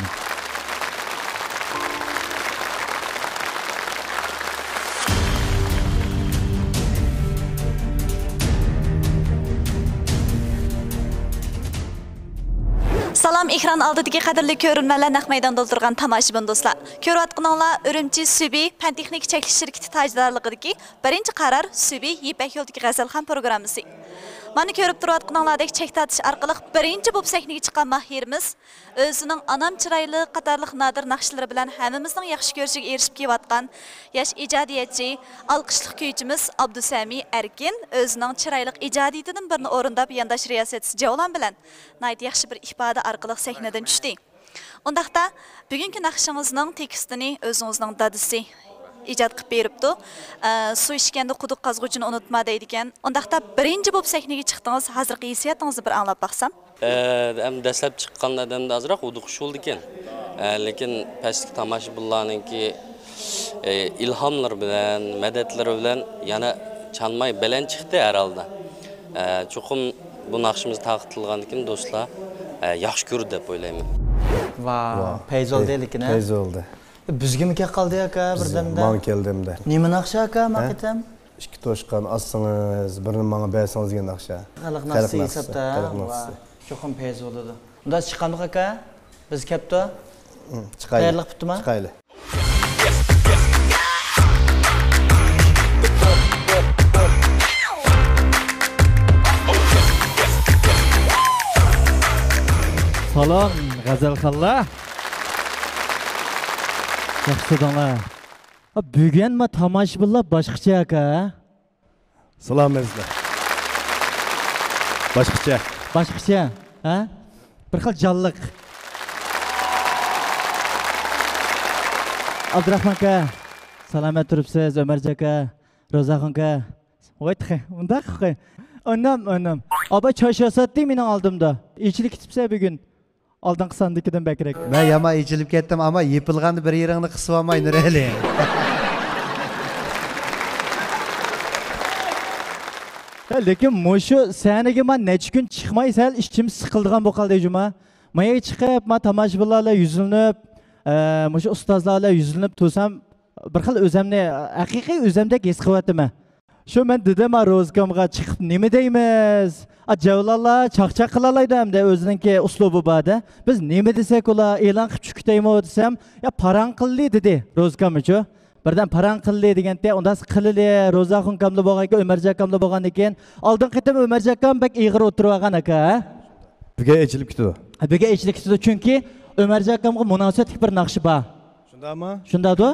سالام، ئېكران ئالدىدىكى قەدىرلىك كۆرۈرمەنلەر، نەق مەيداندا ئولتۇرغان تاماشىبىن دوستلار. كۆرۈۋاتقىنىڭلار ئۈرۈمچى سۈبى پەن تېخنىكا چەكلىك شىركىتى تاجدارلىقىدىكى بىرىنچى قارار سۈبى يىپەك يولىدىكى غەزەلخان پروگراممىسى. مانا كۆرۈپ تۇرۇۋاتقىنىڭلاردەك چەك تارتىش ئارقىلىق بىرىنچى بولۇپ سەھنىگە چىققان ماھىرىمىز ئۆزىنىڭ ئانام چىرايلىق قاتارلىق نادىر ناخشىلىرى بىلەن ھەممىمىزنىڭ ياخشى كۆرۈشىگە ئېرىشىپ كېلىۋاتقان ياش ئىجادىيەتچى، ئالقىشلىق كۈيچىمىز ئابدۇسەمى ئەركىن ئۆزىنىڭ چىرايلىق ئىجادىيىتىدىن بىرنى ئورۇنداپ، يانداش رىياسەتچىسى جەۋلان بىلەن ناھايىتى ياخشى بىر ئىپادە ئارقىلىق سەھنىدىن چۈشتى. ئۇنداقتا، بۈگۈنكى ناخشىڭىزنىڭ تېكىستىنى ئۆزىڭىزنىڭ دادىسى ئىجاد قىلىپ بېرىپتۇ. ئە، «سۇ ئىچكەندە قۇدۇق قازغۇچىنى ئۇنتۇما» دەيدىكەن. ئۇنداقتا، بىرىنچى بولۇپ سەھنىگە چىقتىڭىز، ھازىرقى ھېسسىياتىڭىزنى بىر ئاڭلاپ باقسام. ئە، ئەم، دەسلەپ چىققان ئادەمدە ئازراق ھودۇقۇش بولىدىكەن. ئە، لېكىن پەستىكى تاماشىبىنلارنىڭكى، ئە، ئىلھاملىرى بىلەن، مەدەتلىرى بىلەن يەنە چانماي بەلەن چىقتى ھەر ھالدا. ئە، چوقۇم بۇ ناخشىمىز تارقىتىلغاندىن كېيىن دوستلار، ئە، ياخشى كۆرىدۇ دەپ ئويلايمەن. ۋاھ، ۋاھ، پەيز بولدى پەي-، لېكىن، ھە؟ پەيز بولدى. بىزگىمۇ كەپ قالدى ئاكا، بىز بىردەمدە. ماڭا كەلدى ئەمدى. نېمە ناخشا ئاكا، ھە؟ ماقىتەم؟ ئىككى توشقان ئاتسىڭىز، بىرنى ماڭا بەرسىڭىز دېگەن ناخشا. خەلق ناخشىسى ھېسابتا. خەلق ناخشىسى. ۋاھ، چوقۇم پەيز بولىدۇ. ئۇنداق چىقامدۇق ئاكا؟ بىز كەپتۇ. ھە، چىقايلى. تەييارلىق پۈتتىما؟ چىقايلى. سالام، غەزەلخانلار. ياخشى تۇردۇڭلار. بۈگۈن ما تاماشىبىنلار باشقىچە ئاكا. سالام ئەزىزلەر. باشقىچە. باشقىچە، ھە؟ بىر خىل جانلىق. ئابدۇراخمان ئاكا، سالامەت تۇرۇپسىز؟ ئۆمەرجان ئاكا، روزاخان ئاكا. ۋاي تېخى، ئۇنداق قوي. ئانام، ئانام. ئابا چاچ ياساتتى مېنىڭ ئالدىمدا. ئېچىلىپ كېتىپسەن بۈگۈن. ئالدىنقى ساندىكىدىن بەكرەك. مەن يامان ئېچىلىپ كەتتىم، ئەمما يېپىلغاندا بىر يېرىڭنى قىسىۋالماي، نۇرئەلى. ھە، لېكىن مۇشۇ سەھنىگە مەن نەچچە كۈن چىقماي، سەل ئىچىم سىقىلىدىغان بولۇپ قالدى جۇما. ما يەرگە چىقىپ، ما تاماشىبىنلار بىلەن يۈزلىنىپ، ئە، مۇشۇ ئۇستازلار بىلەن يۈزلىنىپ تۇرسام، بىر خىل ئۆزەمنى، ھەقىقىي ئۆزەمدەك ھېس قىلىۋاتىمەن. شۇ مەن دېدىم، ھە، روزىكامغا چىقىپ نېمە دەيمىز؟ ھە، جەۋلانلار چاقچاق قىلالايدۇ ئەمدى، ئۆزىنىڭكى ئۇسلۇبى بار-دە. بىز نېمە دېسەك ئۇلار ئېلان قىلىپ چۈشكۈتەيمۇ دېسەم، يا پاراڭ قىللى دېدى روزىكامچۇ. بىردەم پاراڭ قىللى دېگەنتى، ئۇنداق قىلىلى، روزاخۇن ئاكاملا بولغاندىكىن، ئۆمەرجان ئاكاملا بولغاندىكىن، ئالدىنقى قېتىم ئۆمەرجان ئاكام بەك ئېغىر ئولتۇرۇۋالغان ئاكا، ھە؟ بۈگۈن ئېچىلىپ كېتىدۇ. ھە، بۈگۈن ئېچىلىپ كېتىدۇ، چۈنكى ئۆمەرجان ئاكامغا مۇناسىۋەتلىك بىر ناخشا بار. شۇنداقمۇ؟ شۇنداقتۇ؟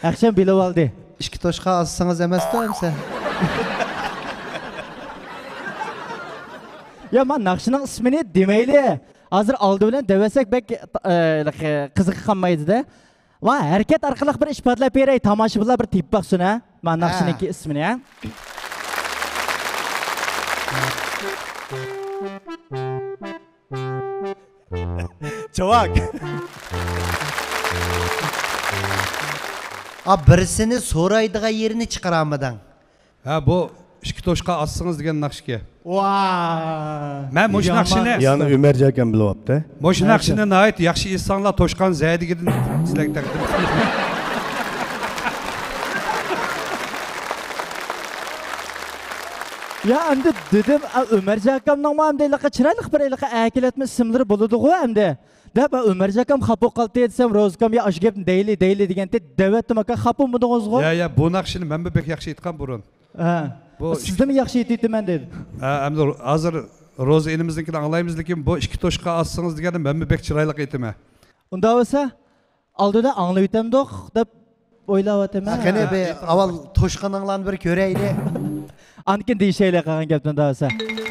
ئەخشەم بىلىۋالدى. ئىككى توشقان ئاتسىڭىز ئەمەستۇ ئەمسە؟ يا، ما ناخشىنىڭ ئىسمىنى دېمەيلى. ھازىر ئالدى بىلەن دەۋەتسەك بەك، ئە، قىزىقى قالمايدۇ-دە. ما ھەرىكەت ئارقىلىق بىر ئىپادىلەپ بېرەي، تاماشىبىنلار بىر تېپىپ باقسۇن، ھە؟ ما ھە. ناخشىنىڭكى ئىسمىنى، ھە؟ چاۋاك. ئا، بىرسىنى سورايدىغان يېرىنى چىقىرالمىدىڭ. ھە، بۇ ئىككى توشقان ئاتسىڭىز دېگەن ناخشىكەن. ۋا! مەن مۇشۇ يامان ناخشىنى ئۇستا. يەنى ئۆمەرجان ئاكام بىلىۋاپتۇ. مۇشۇ ناخشىنى ناھايىتى ياخشى ئېيتساڭلار، توشقان زەيدىگىدىن سىلەرگە تەقدىم. يا، ئەمدى دېدىم، ئا، ئۆمەرجان ئاكامنىڭمۇ ئەمدى ھېلىقى چىرايلىق بىر ھېلىقى ئەركىلەتمە ئىسىملىرى بولىدىغۇ ئەمدى. دەپ، ئۆمەرجان ئاكام خاپا بولۇپ قالدى دېسەم، روزىكام، يا، ئاشۇ گەپنى دەيلى، دەيلى دېگەنتى، دەۋەتتىم ئاكا، خاپا بولمىدىڭىزغۇ؟ يا، يا، بۇ ناخشىنى مەنمۇ بەك ياخشى ئېيتقان بۇرۇن. ھە. بۇ سىزدىنمۇ ياخشى ئېيتىۋېتىمەن دېدى. ھە، ئەمدى ھازىر روزا ئىنىمىزنىڭكىنى ئاڭلايمىز، لېكىن بۇ ئىككى توشقان ئاتسىڭىز دېگەننى مەنمۇ بەك چىرايلىق ئېيتىمەن. ئۇنداق بولسا، ئالدىدا ئاڭلىۋېتەمدۇق دەپ ئويلاۋاتىمەن. ھە، قېنى، بىر ئاۋۋال توشقىنىڭلارنى بىر كۆرەيلى. ئاندىن كېيىن دېيىشەيلى قالغان گەپنى دەۋاتسا.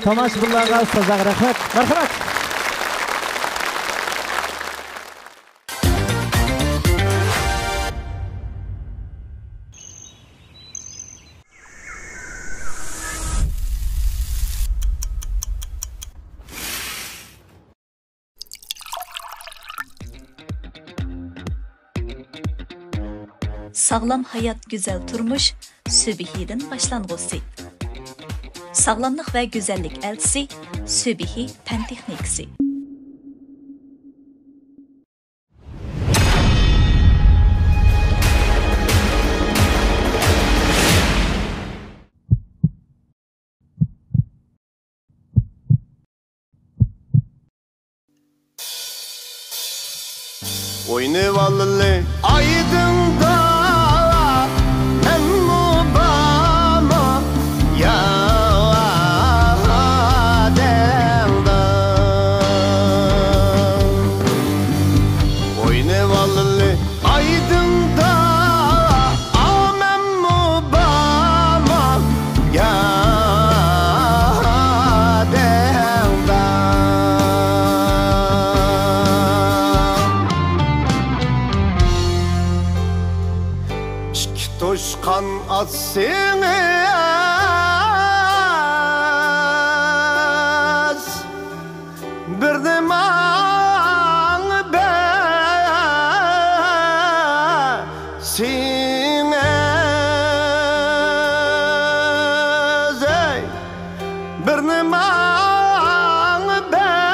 تاماشىبىنلارغا، ئۇستازلارغا رەھمەت. مەرھەمەت. ساغلام ھايات، گۈزەل تۇرمۇش، سۈبھىدىن باشلانغۇسى. ساغلاملىق ۋە گۈزەللىك ئەلچىسى، سۈبھى پەن تېخنىكىسى. ئوينىۋالىلى ئايدىڭدا، مەنمۇ بارمۇ يادىڭدا؟ ئوينىۋالىلى ئايدىڭدا، ئامەممۇ بارمۇ يادىڭدا؟ ئىككى توشقان ئاتسىڭىز، بىرنى ماڭا بەرسىڭىز، ئەي، بىرنى ماڭا بەرسىڭىز.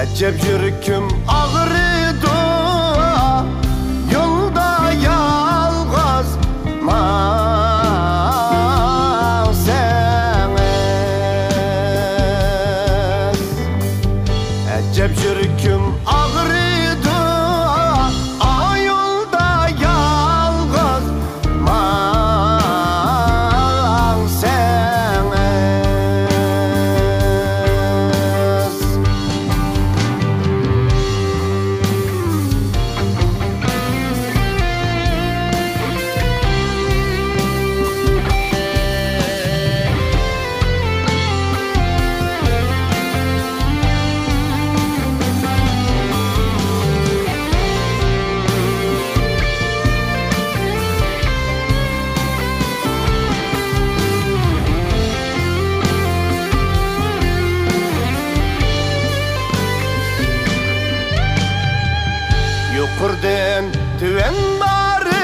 ئەجەب يۈرىكىم ئاغرىيدۇ، يولدا يالغۇز ماڭسىڭىز. ئەجەب يۈرىكىم ئاغرىيدۇ، ئا يولدا يالغۇز ماڭسىڭىز. يۇقىرىدىن تۆۋەن بارىپ،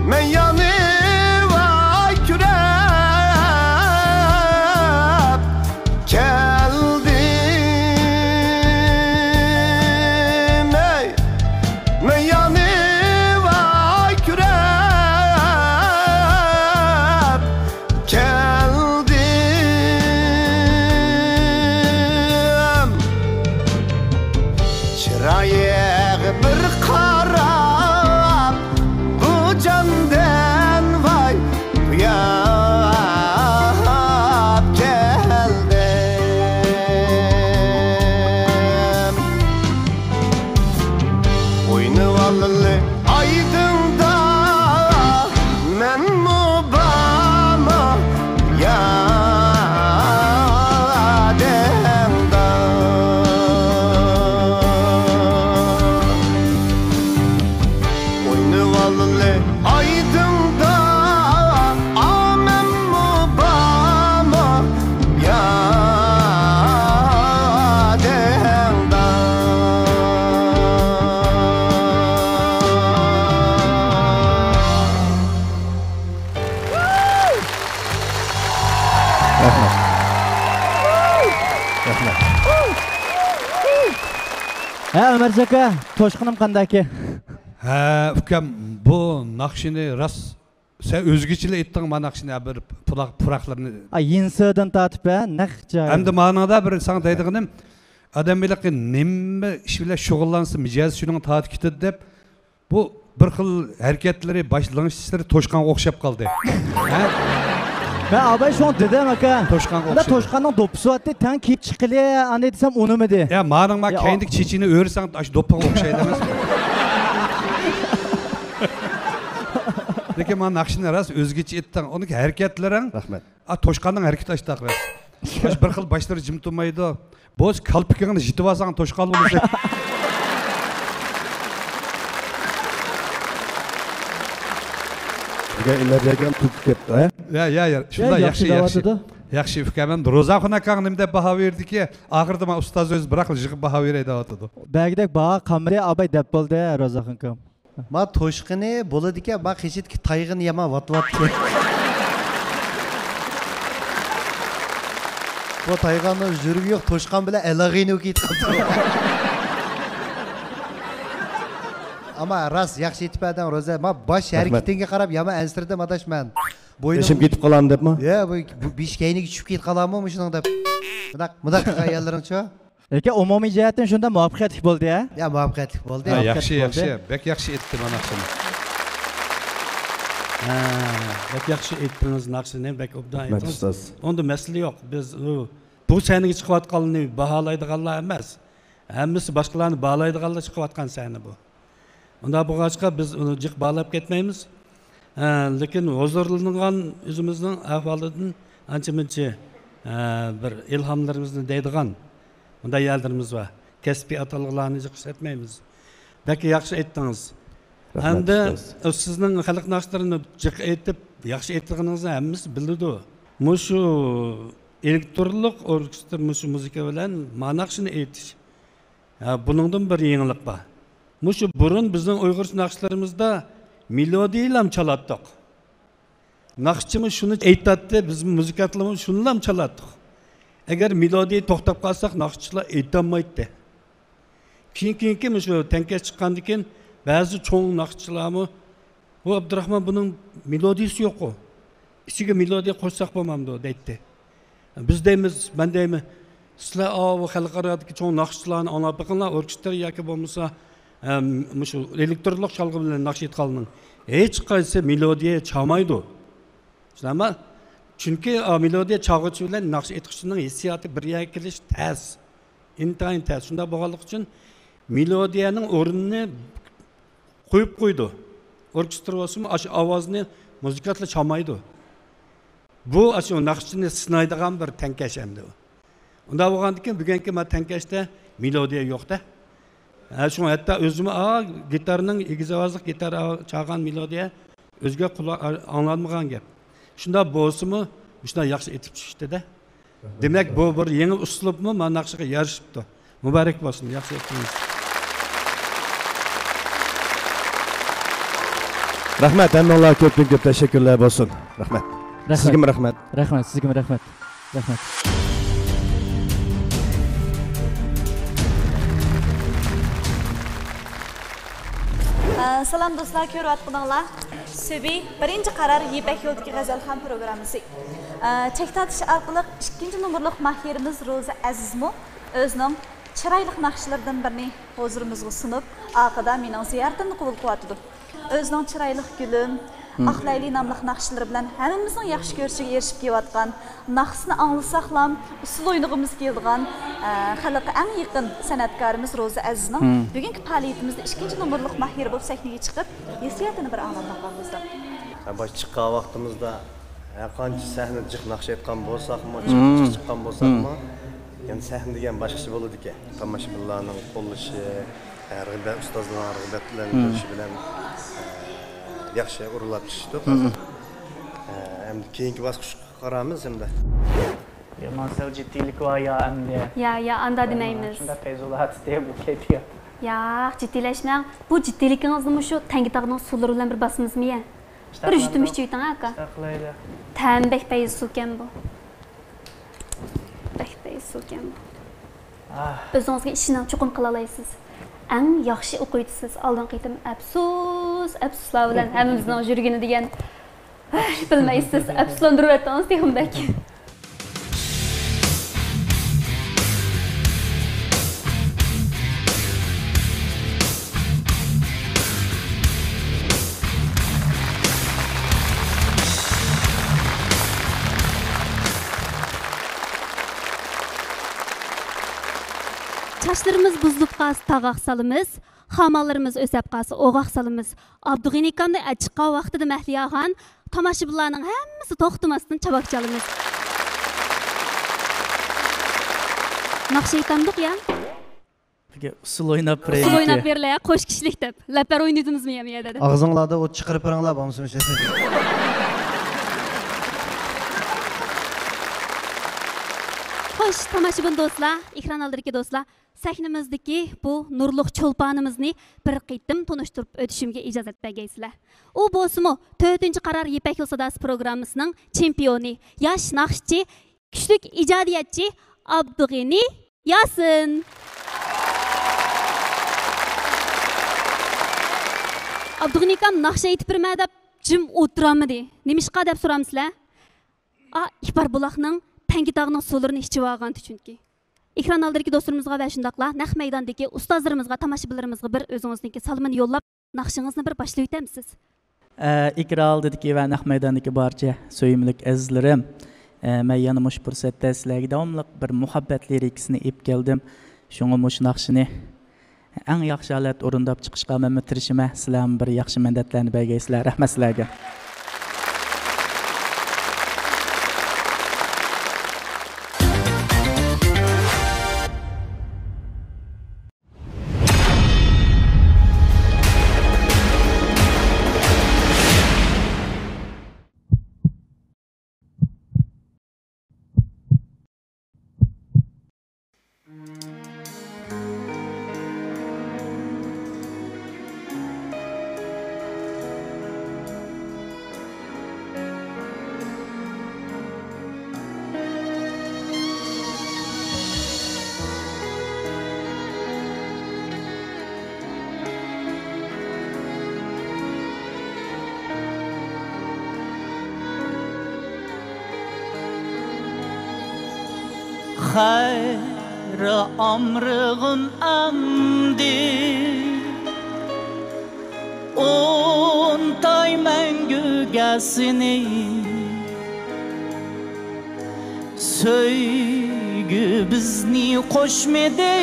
مەن يانىۋا كۈرەپ كەلدىم، ئەي، مەن يانىۋا كۈرەپ كەلدىم. چىرايىغا بىر قاراپ، بۇ جاندىن ۋاي قۇياپ كەلدىم. ئوينىۋالىلى ئايدىڭدا، مەنمۇ بارمۇ يادىڭدا؟ ئوينىۋالىلى ئايدىڭدا، ئامەممۇ بارمۇ يادىڭدا؟ رەھمەت. رەھمەت. ھە، ئۆمەرجان ئاكا، توشقىنىم قانداكى؟ ھە، ئۇكام، بۇ ناخشىنى راست سەن ئۆزگىچىلا ئېيتتىڭ، مانا ناخشىنى بىر پۇراق، پۇراقلىرىنى. ئا، يىنسىدىن تارتىپ، ھە، نەق جايى. ئەمدى مانىڭدا بىر ساڭا دەيدىغىنىم، ئادەم ھېلىقى نېمە ئىش بىلەن شۇغۇللانسا، مىجەزى شۇنىڭغا تارتىپ كېتىدۇ دەپ، بۇ بىر خىل ھەرىكەتلىرى، باش لىڭشىشلىرى توشقانغا ئوخشاپ قالدى. ھە؟ مەن ئاباي شۇڭا دېدىم، ئاكا. توشقانغا ئوخشىدى. توشقاننىڭ دوپپىسى بارتتى، تەڭ كىيىپ چىققىلى، ئانداق دېسەم ئۇنىمىدى. يا، مانىڭ ما يا، كەينىدىكى چېچىنى ئۆرىسەڭ، ئاشۇ دوپپىغا ئوخشايدۇ ئەمەسمۇ؟ لېكىن مانا ناخشىنى راست ئۆزگىچە ئېيتتىڭ. ئۇنىڭ ھەرىكەتلىرىڭ. رەھمەت. ئا، توشقاننىڭ ھەرىكىتى ئاشتاق راست. ئاشۇ بىر خىل باشلىرى جىم تۇرمايدۇ. بوش كالپۇكىڭنى يېتىۋالساڭ توشقان بولىسەن. ئىلەپ بەرگەن تۇتۇپ كەپتۇ، ھە؟ يا، يا، يا. شۇنداق يا، ياخشى، ياخشى ياخشى. دەۋاتىدۇ. ياخشى، ئۇكام، ئەمدى روزاخۇن ئاكاڭ نېمە دەپ باھا بېرىدىكى؟ ئاخىرىدا ما ئۇستاز ئۆزى بىراق يىغىپ باھا بېرەي دەۋاتىدۇ. بەگدەك باھا قامرى ئاباي دەپ بولدى، روزاخۇن ئاكام. ما توشقىنى بولىدىكەن، ما قېشىدىكى تايغىنى يامان ۋاتىۋاتىدۇ. بۇ تايغاننىڭ يۈرىكى يوق، توشقان بىلەن ئەلغىنى كېتىپ قاپتۇ. ئەمما راست ياخشى ئېيتىپ بەردىڭ، روزا. ما باش ھەرىكىتىڭگە قاراپ يامان ئەنسىرىدىم، ئاداش، مەن. بوينۇم بېشىم كېتىپ قالامدۇ دەپمۇ؟ يا، بۇ، بۇ بېشى كەينىگە چۈشۈپ كېتىپ قالامۇ مۇشۇنىڭ دەپ. مۇنداق، مۇنداق قىلغان يەرلىرىڭچۇ؟ لېكىن ئومۇمىي جەھەتتىن شۇنداق مۇۋەپپەقىيەتلىك بولدى، ھە؟ يا، مۇۋەپپەقىيەتلىك بولدى. ھە، ياخشى، مۇۋەپپەقىيەتلىك ياخشى. بولدى. بەك ياخشى ئېيتتى مانا ناخشىنى. ھە، بەك ياخشى ئېيتتىڭىز ناخشىنى، بەك ئوبدان رەھمەت، ئېيتتىڭىز. ئۇستاز. ئۇندا مەسىلە يوق. بىز، ئۇ، بۇ سەھنىگە چىقىۋاتقانلىرىنى باھالايدىغانلار ئەمەس. ھەممىسى باشقىلارنى باھالايدىغانلار چىقىۋاتقان سەھنە بۇ. ئۇنداق بولغاچقا، بىز ئۇنى جىق باھالاپ كەتمەيمىز. ھە، لېكىن ھۇزۇرلىنىدىغان ئۆزىمىزنىڭ ئەھۋالىدىن ئانچە-مۇنچە، ھە، بىر ئىلھاملىرىمىزنى دەيدىغان مۇنداق يەرلىرىمىز بار. كەسپىي ئاتالغۇلارنى جىق ئىشلەتمەيمىز. بەك ياخشى ئېيتتىڭىز. رەھمەت، ئەمدى ئۇستاز. سىزنىڭ خەلق ناخشىلىرىنى جىق ئېيتىپ، ياخشى ئېيتىدىغىنىڭىزنى ھەممىسى بىلىدۇ. مۇشۇ ئېلېكترونلۇق ئوركېستىر، مۇشۇ مۇزىكا بىلەن ما ناخشىنى ئېيتىش. ھە، بۇنىڭدىن بىر يېڭىلىق بار. مۇشۇ بۇرۇن بىزنىڭ ئۇيغۇرچە ناخشىلىرىمىزدا مېلودىيىلام چالاتتۇق. ناخشىچىمۇ شۇنى ئېيتاتتى، بىز مۇزىكانتلارمۇ شۇنىلام چالاتتۇق. ئەگەر مېلودىيە توختاپ قالساق، ناخشىچىلار ئېيتالمايتتى. كېيىن، كېيىنكى مۇشۇ تەڭكەش چىققاندىن كېيىن، بەزى چوڭ ناخشىچىلارمۇ، «ۋۇ، ئابدۇراخمان، بۇنىڭ مېلودىيىسى يوققۇ. ئىچىگە مېلودىيە قوشساق بولمامدۇ؟» دەيتتى. بىز دەيمىز، مەن دەيمەن، سىلەر ئاۋۇ خەلقئارادىكى چوڭ ناخشىچىلارنى ئاڭلاپ بېقىڭلار، ئوركېستىر ياكى بولمىسا، ئەم، مۇشۇ ئېلېكترونلۇق چالغۇ بىلەن ناخشا ئېيتقاننىڭ ھېچقايسى مېلودىيە چالمايدۇ. شۇنداقمۇ؟ چۈنكى، ئا، مېلودىيە چالغۇچى بىلەن ناخشا ئېيتقۇچىنىڭ ھېسسىياتى بىر يەرگە كېلىش تەس. ئىنتايىن تەس. شۇنداق بولغانلىقى ئۈچۈن مېلودىيەنىڭ ئورنىنى قويۇپ قويىدۇ. ئوركېستىر بولسىمۇ، ئاشۇ ئاۋازنى مۇزىكانتلار چالمايدۇ. بۇ ئاشۇ ناخشىنى سىنايدىغان بىر تەڭكەش ئەمدى ئۇ. ئۇنداق بولغاندىكىن، بۈگۈنكى مانا تەڭكەشتە مېلودىيە يوق-دە. ھە، شۇڭا ھەتتا ئۆزىمۇ، ئا، گىتارنىڭ ئېگىز ئاۋازلىق گىتار چالغان مېلودىيە ئۆزگە قۇلاق ئاڭلانمىغان گەپ. شۇنداق بولسىمۇ، مۇشۇنداق ياخشى ئېتىپ چۈشتى-دە. دېمەك، بۇ بىر يېڭى ئۇسلۇبمۇ مانا ناخشىغا يارىشىپتۇ. مۇبارەك بولسۇن، ياخشى ئېيتتىڭىز. رەھمەت، ھەممىڭلارغا كۆپتىن كۆپ تەشەككۈرلەر بولسۇن. رەھمەت. رەھمەت. سىزگىمۇ رەھمەت. رەھمەت، سىزگىمۇ رەھمەت. رەھمەت. ئە، سالام دوستلار، كۆرۈۋاتقىنىڭلار سۈبى بىرىنچى قارار يىپەك يولىدىكى غەزەلخان پروگراممىسى. ئە، چەك تارتىش ئارقىلىق ئىككىنچى نومۇرلۇق ماھىرىمىز روزا ئەزىزمۇ ئۆزىنىڭ چىرايلىق ناخشىلىرىدىن بىرنى ھۇزۇرىمىزغا سۇنۇپ، ئارقىدا مېنىڭ زىيارىتىمنى قوبۇل قىلىۋاتىدۇ. ئۆزىنىڭ چىرايلىق گۈلۈم، ئاق لەيلى ناملىق ناخشىلىرى بىلەن ھەممىمىزنىڭ ياخشى كۆرۈشىگە ئېرىشىپ كېلىۋاتقان، ناخشىسىنى ئاڭلىساقلا ئۇسسۇل ئوينىغۇمىز كېلىدىغان، ئە، خەلققە ئەڭ يېقىن سەنئەتكارىمىز روزا ئەزىزنىڭ بۈگۈنكى پائالىيىتىمىزدە ئىككىنچى نومۇرلۇق ماھىرى بولۇپ سەھنىگە چىقىپ، ھېسسىياتىنى بىر ئاڭلاپ باقايلى. ھە، باشتا چىققان ۋاقتىمىزدا ھەر قانچە سەھنىدە جىق ناخشا ئېيتقان بولساقمۇ، جىق چىققان بولساقمۇ، يەنە سەھنە دېگەن باشقىچە بولىدىكەن. تاماشىبىنلارنىڭ قوللىشى، ھە، رىغبەت، ئۇستازلارنىڭ رىغبەتلەندۈرۈشى بىلەن، ھە، ياخشى ئورۇنلاپ چۈشتۇق ھازىر. ھە، ئەمدى كېيىنكى باسقۇچقا قارامىز ئەمدى. يامان سەل جىددىيلىك بار يا ئەمدى. يا، يا، ئاندا دېمەيمىز. شۇنداق پەيزۇللا ئەتىستى بۇ كەيپىيات. ياق، جىددىيلەشمەڭ. بۇ جىددىيلىكىڭىزنىمۇ شۇ تەڭگە تاغنىڭ سۇلىرى بىلەن بىر باسىمىزمۇ يا؟ بىر يۇتۇم ئىچىۋېتىڭ، ئاكا. تەم بەك پەيزى سۇكەن بۇ. بەك پەيزى سۇكەن بۇ. ئۆزىڭىزگە ئىشىنىڭ، چوقۇم قىلالايسىز. ئەڭ ياخشى ئوقۇغۇچىسىز. ئالدىنقى قېتىم ئەپسۇس، ئەپسۇسلار بىلەن ھەممىمىزنىڭ يۈرىكىنى دېگەن. ھەي، بىلمەيسىز، ئەپسۇسلاندۇرۇۋەتتىڭىز تېخىمۇ بەك. چاچلىرىمىز بۇزۇلۇپ قالسا تاغاق سالىمىز، خامانلىرىمىز ئۆسەپ قالسا ئوغاق سالىمىز. ئابدۇغېنى ئاكامنى ئەچىققان ۋاقتىدا مەھلىيا خان، تاماشىبىنلارنىڭ ھەممىسى توختىماستىن چاۋاك چالىمىز. ناخشا ئېيتامدۇق يا؟ ئۇسسۇل ئويناپ بېرەيلى. ئۇسسۇل ئويناپ بېرەيلى، قوش كىشىلىك دەپ. لەپەر ئوينىدىڭىزمۇ يەنە يەردە دەپ. ئاغزىڭلاردا ئوت چىقىرىپ بېرىڭلار، بولمىسا مۇشۇ. خوش، تاماشىبىن دوستلار، ئېكران ئالدىدىكى دوستلار، سەھنىمىزدىكى بۇ نۇرلۇق چولپانىمىزنى بىر قېتىم تونۇشتۇرۇپ ئۆتۈشۈمگە ئىجازەت بەرگەيسىلەر. ئۇ بولسىمۇ تۆتىنچى قارار يىپەك يولى ساداسى پروگراممىسىنىڭ چېمپىيونى، ياش ناخشىچى، كۈچلۈك ئىجادىيەتچى ئابدۇغېنى ياسىن. ئابدۇغېنى ئاكام ناخشا ئېيتىپ بېرىمەن دەپ جىم ئولتۇرالمىدى. نېمىشقا دەپ سورامسىلەر؟ ئا، ئىپار بۇلاقنىڭ، تەڭگە تاغنىڭ سۇلىرىنى ئىچىۋالغانتى چۈنكى. ئېكران ئالدىدىكى دوستلىرىمىزغا ۋە شۇنداقلا نەق مەيداندىكى ئۇستازلىرىمىزغا، تاماشىبىنلىرىمىزغا بىر ئۆزىڭىزنىڭكى سالىمىنى يوللاپ، ناخشىڭىزنى بىر باشلىۋېتەمسىز؟ ئە، ئېكران ئالدىدىكى ۋە نەق مەيداندىكى بارچە سۆيۈملۈك ئەزىزلىرىم، ئە، مەن يەنە مۇشۇ پۇرسەتتە سىلەرگە داۋاملىق بىر مۇھەببەت لىرىكىسىنى ئېلىپ كەلدىم. شۇڭا مۇشۇ ناخشىنى ئەڭ ياخشى ھالەتتە ئورۇنداپ چىقىشقا مەنمۇ تىرىشىمەن. سىلەرمۇ بىر ياخشى مەدەتلەرنى بەرگەيسىلەر. رەھمەت سىلەرگە. خەير، ئامرىغىم ئەمدى، ئۇنتاي مەڭگۈگە سېنى. سۆيگۈ بىزنى قوشمىدى،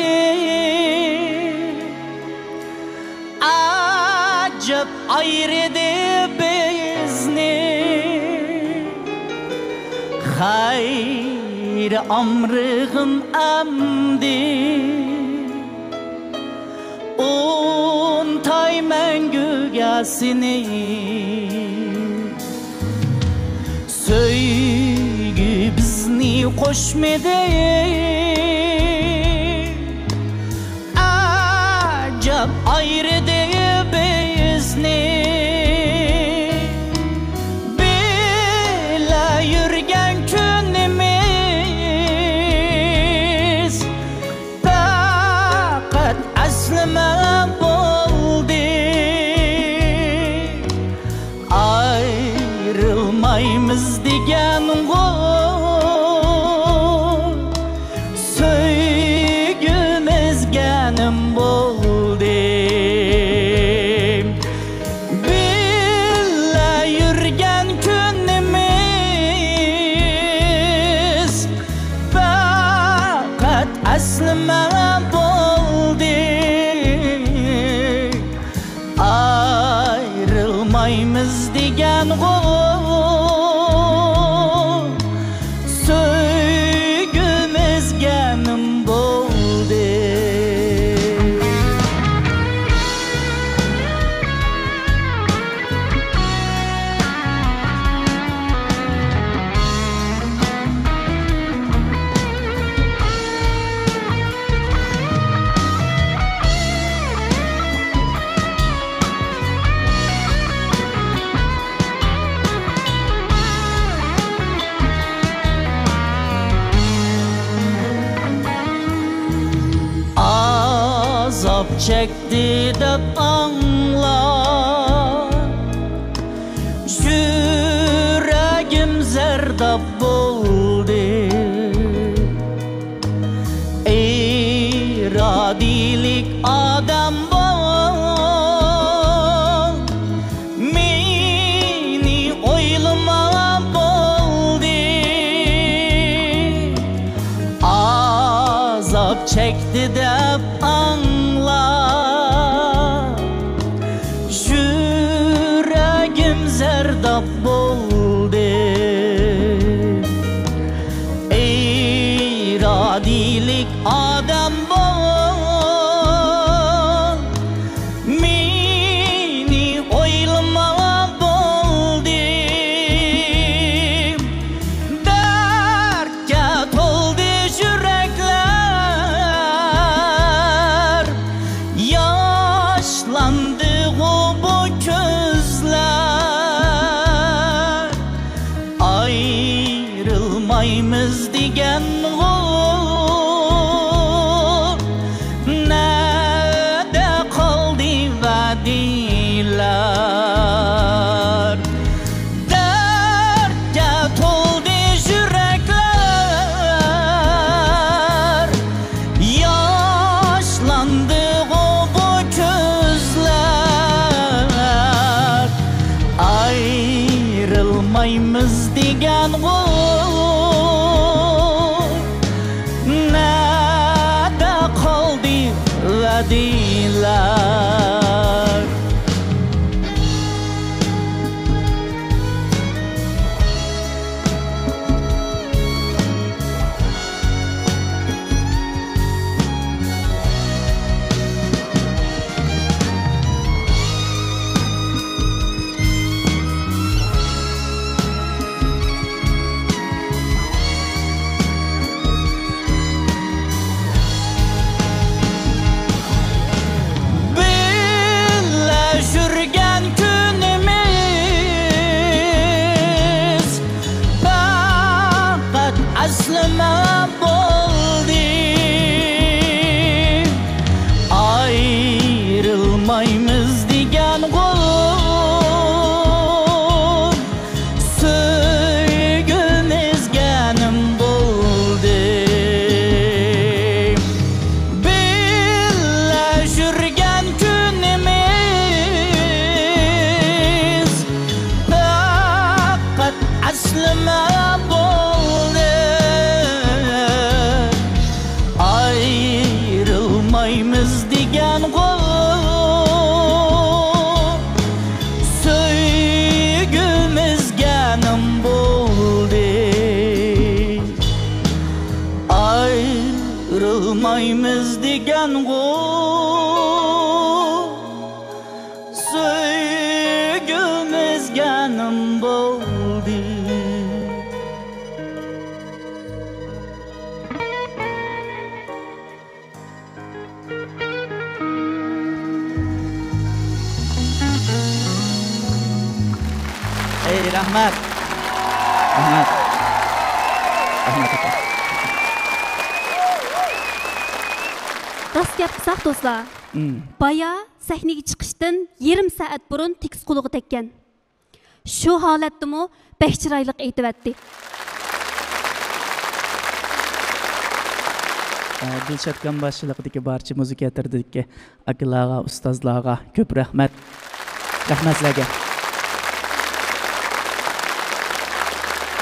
ئەجەب ئايرىدى بىزنى. خەير، ئامرىغىم ئەمدى، ئۇنتاي مەڭگۈگە سېنى. سۆيگۈ بىزنى قوشمىدى، ئەجەب ئايرىدى بىزنى. بىللە يۈرگەن كۈنىمىز پەقەت ئەسلىمە بولدى. ئايرىلمايمىز دېگەنغۇ سۆيگۈمىز، گەنىم بولدى. بىللە يۈرگەن كۈنىمىز پەقەت ئەسلىمە بولدى. ئايرىلمايمىز دېگەنغۇ سۆيگۈمىز، گەنىم بولدى. ئازاب چەكتى دەپ ئاڭلاپ، يۈرەگىم زەرداب بولدى. ئىرادىلىك ئادەم بول، مېنى ئويلىما بولدى. ئازاب چەكتى دەپ ئاڭلاپ، يۈرەگىم زەرداب بولدى. ئىرادىلىك ئادەم بول، ئايرىلمايمىز دېگەنغۇ، نەدە قالدى ۋەدىلەر؟ دەردكە تولدى يۈرەكلەر، ياشلاندىغۇ بۇ كۆزلەر. ئايرىلمايمىز دېگەنغۇ، نەدە قالدى ۋەدىلەر؟ بىللە يۈرگەن كۈنىمىز پەقەت ئەسلىمە بولدى. ئايرىلمايمىز دېگەنغۇ، سۆيگۈم ئۈزگەنىم بولدى. بىللە يۈرگەن كۈنىمىز پەقەت ئەسلىمە بولدى. ئايرىلمايمىز دېگەنغۇ، سۆيگۈم ئۈزگەنىم بولدى. ئايرىلمايمىز دېگەنغۇ، سۆيگۈم ئۈزگەنىم بولدى. ئەي، رەھمەت. رەھمەت. رەھمەت ئاكا. راست گەپ قىلساق، دوستلار، مم. بايا سەھنىگە چىقىشتىن يېرىم سائەت بۇرۇن تېكىست قولىغا تەگكەن. شۇ ھالەتتىمۇ بەك چىرايلىق ئېيتىۋەتتى. ئە، دىلشاتكام باشچىلىقىدىكى بارچە مۇزىكا ئەترىتىدىكى ئاكىلارغا، ئۇستازلارغا كۆپ رەھمەت. رەھمەت سىلەرگە.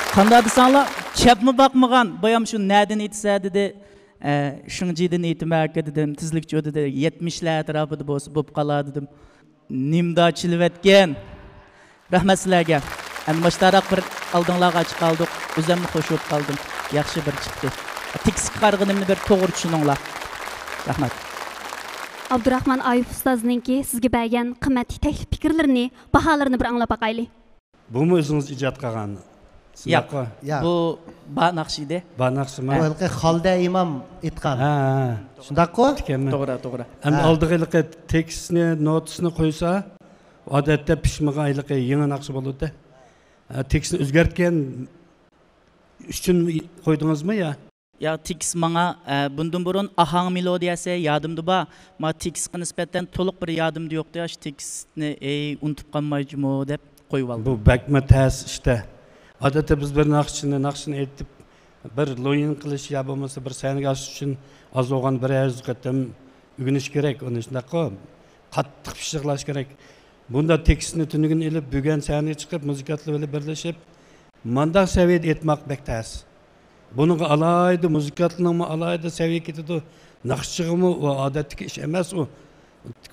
قانداق دېسەڭلار، كەپمۇ باقمىغان، بايام شۇ نەدىن ئېيتىسە دېدى. ئە، شېڭجىدىن ئېيتىمەن ئاكا دېدىم، تېزلىكچۇ دېدى، يەتمىشلەر ئەتراپىدا بولسا بوپ قالا دېدىم. نېمىدا چېلىۋەتكەن؟ رەھمەت سىلەرگە. ئەمدى ماشتاراق بىر ئالدىڭلارغا چىقالدۇق. ئۆزۈممۇ خوش بولۇپ قالدىم. ياخشى بىر چىقتى. تېكىستكە قارىغىنىمنى بىر توغرا چۈشىنىڭلار. رەھمەت. ئابدۇراخمان ئايۇپ ئۇستازنىڭكى سىزگە بەرگەن قىممەتلىك تەكلىپ پىكىرلىرىنى، باھالىرىنى بىر ئاڭلاپ باقايلى. بۇمۇ ئۆزىڭىز ئىجاد قىلغان؟ ياق، شۇنداققۇ؟ ياق. بۇ با ناخشا ئىدى. با ناخشىما؟ بۇ ھېلىقى خالدە ئىمام ئېيتقان. ھە، ھە. شۇنداققۇ؟ ئىكەنمۇ؟ توغرا، توغرا. ئەمدى ھە. ئالدىغا ھېلىقى تېكىستنى، نوتىسىنى قويسا، ئادەتتە پىشمىغان ھېلىقى يېڭى ناخشا بولىدۇ. ھە، تېكىستنى ئۆزگەرتكەن ئۈچۈن قويدىڭىزمۇ يا؟ يا، تېكىست ماڭا، ئە، بۇندىن بۇرۇن ئاھاڭ مېلودىيەسى يادىمدا بار. ما تېكىستقا نىسبەتەن تولۇق بىر يادىمدا يوقتى. ياش تېكىستنى، ئەي، ئۇنتۇپ قالمايجىمۇ دەپ قويۇۋالدىم. بۇ بەكمۇ تەس ئىشتە. ئادەتتە بىز بىر ناخشىچىنى، ناخشىنى ئېيتىپ، بىر لويىن قىلىش يا بولمىسا بىر سەھنىگە ئاشۇش ئۈچۈن ئاز بولغان بىر ھەززە قېتىم ئۆگىنىش كېرەك. ئۇنى شۇنداققۇ؟ قاتتىق پىششىقلاش كېرەك. بۇنداق تېكىستنى تۈنۈگۈن ئېلىپ، بۈگۈن سەھنىگە چىقىپ، مۇزىكانتلار بىلەن بىرلىشىپ، مانداق سەۋىيەدە ئېيتماق بەك تەس. بۇنىڭغا ئالاھىدە مۇزىكانتنىڭمۇ ئالاھىدە سەۋىيە كېتىدۇ. ناخشىچىغىمۇ ئۇ ئادەتتىكى ئىش ئەمەس ئۇ.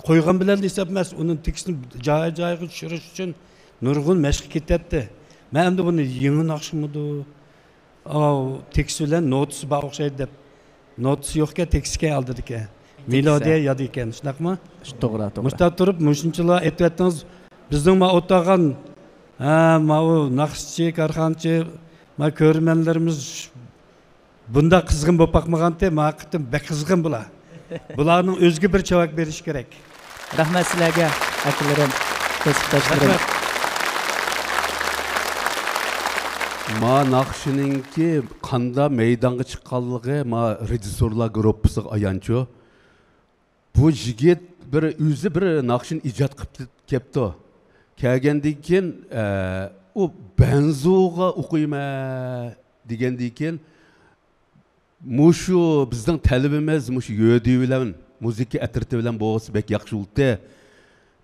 قويغان بىلەن ھېساب ئەمەس، ئۇنىڭ تېكىستىنى جايى-جايىغا چۈشۈرۈش ئۈچۈن نۇرغۇن مەشىق كېتەتتى. مەن ئەمدى بۇنى يېڭى ناخشىمىدۇ؟ ئاۋۇ تېكىست بىلەن نوتىسى بار ئوخشايدۇ دەپ. نوتىسى يوقكەن، تېكىستكەن ئالدىدىكەن. تېكىست. مېلودىيە ياد ئىكەن، شۇنداقمۇ؟ توغرا، توغرا. مۇشۇنداق تۇرۇپ، مۇشۇنچىلا ئېيتىۋەتتىڭىز. بىزنىڭ ما ئولتۇرغان، ھە، ماۋۇ ناخشىچى، كارخانىچى، ما كۆرۈرمەنلىرىمىز بۇنداق قىزغىن بولۇپ باقمىغانتى، ما قېتىم بەك قىزغىن بۇلار. بۇلارنىڭ ئۆزىگە بىر چاۋاك بېرىشى كېرەك. رەھمەت سىلەرگە، ئاكىلىرىم، كەسىپداشلىرىم. رەھمەت. ما ناخشىنىڭكى قاندا مەيدانغا چىققانلىقى ما رېژىسسورلار گۇرۇپپىسىغا ئايانچۇ. بۇ يىگىت بىر ئۆزى بىر ناخشىنى ئىجاد قىلىپ كەپتۇ. كەلگەندىن كېيىن، ئە، ئۇ بەنزۇغا ئوقۇيمەن دېگەندىن كېيىن، مۇشۇ بىزنىڭ تەلىپىمىز مۇشۇ يۆدى بىلەن مۇزىكا ئەترىتى بىلەن بولسا بەك ياخشى بولاتتى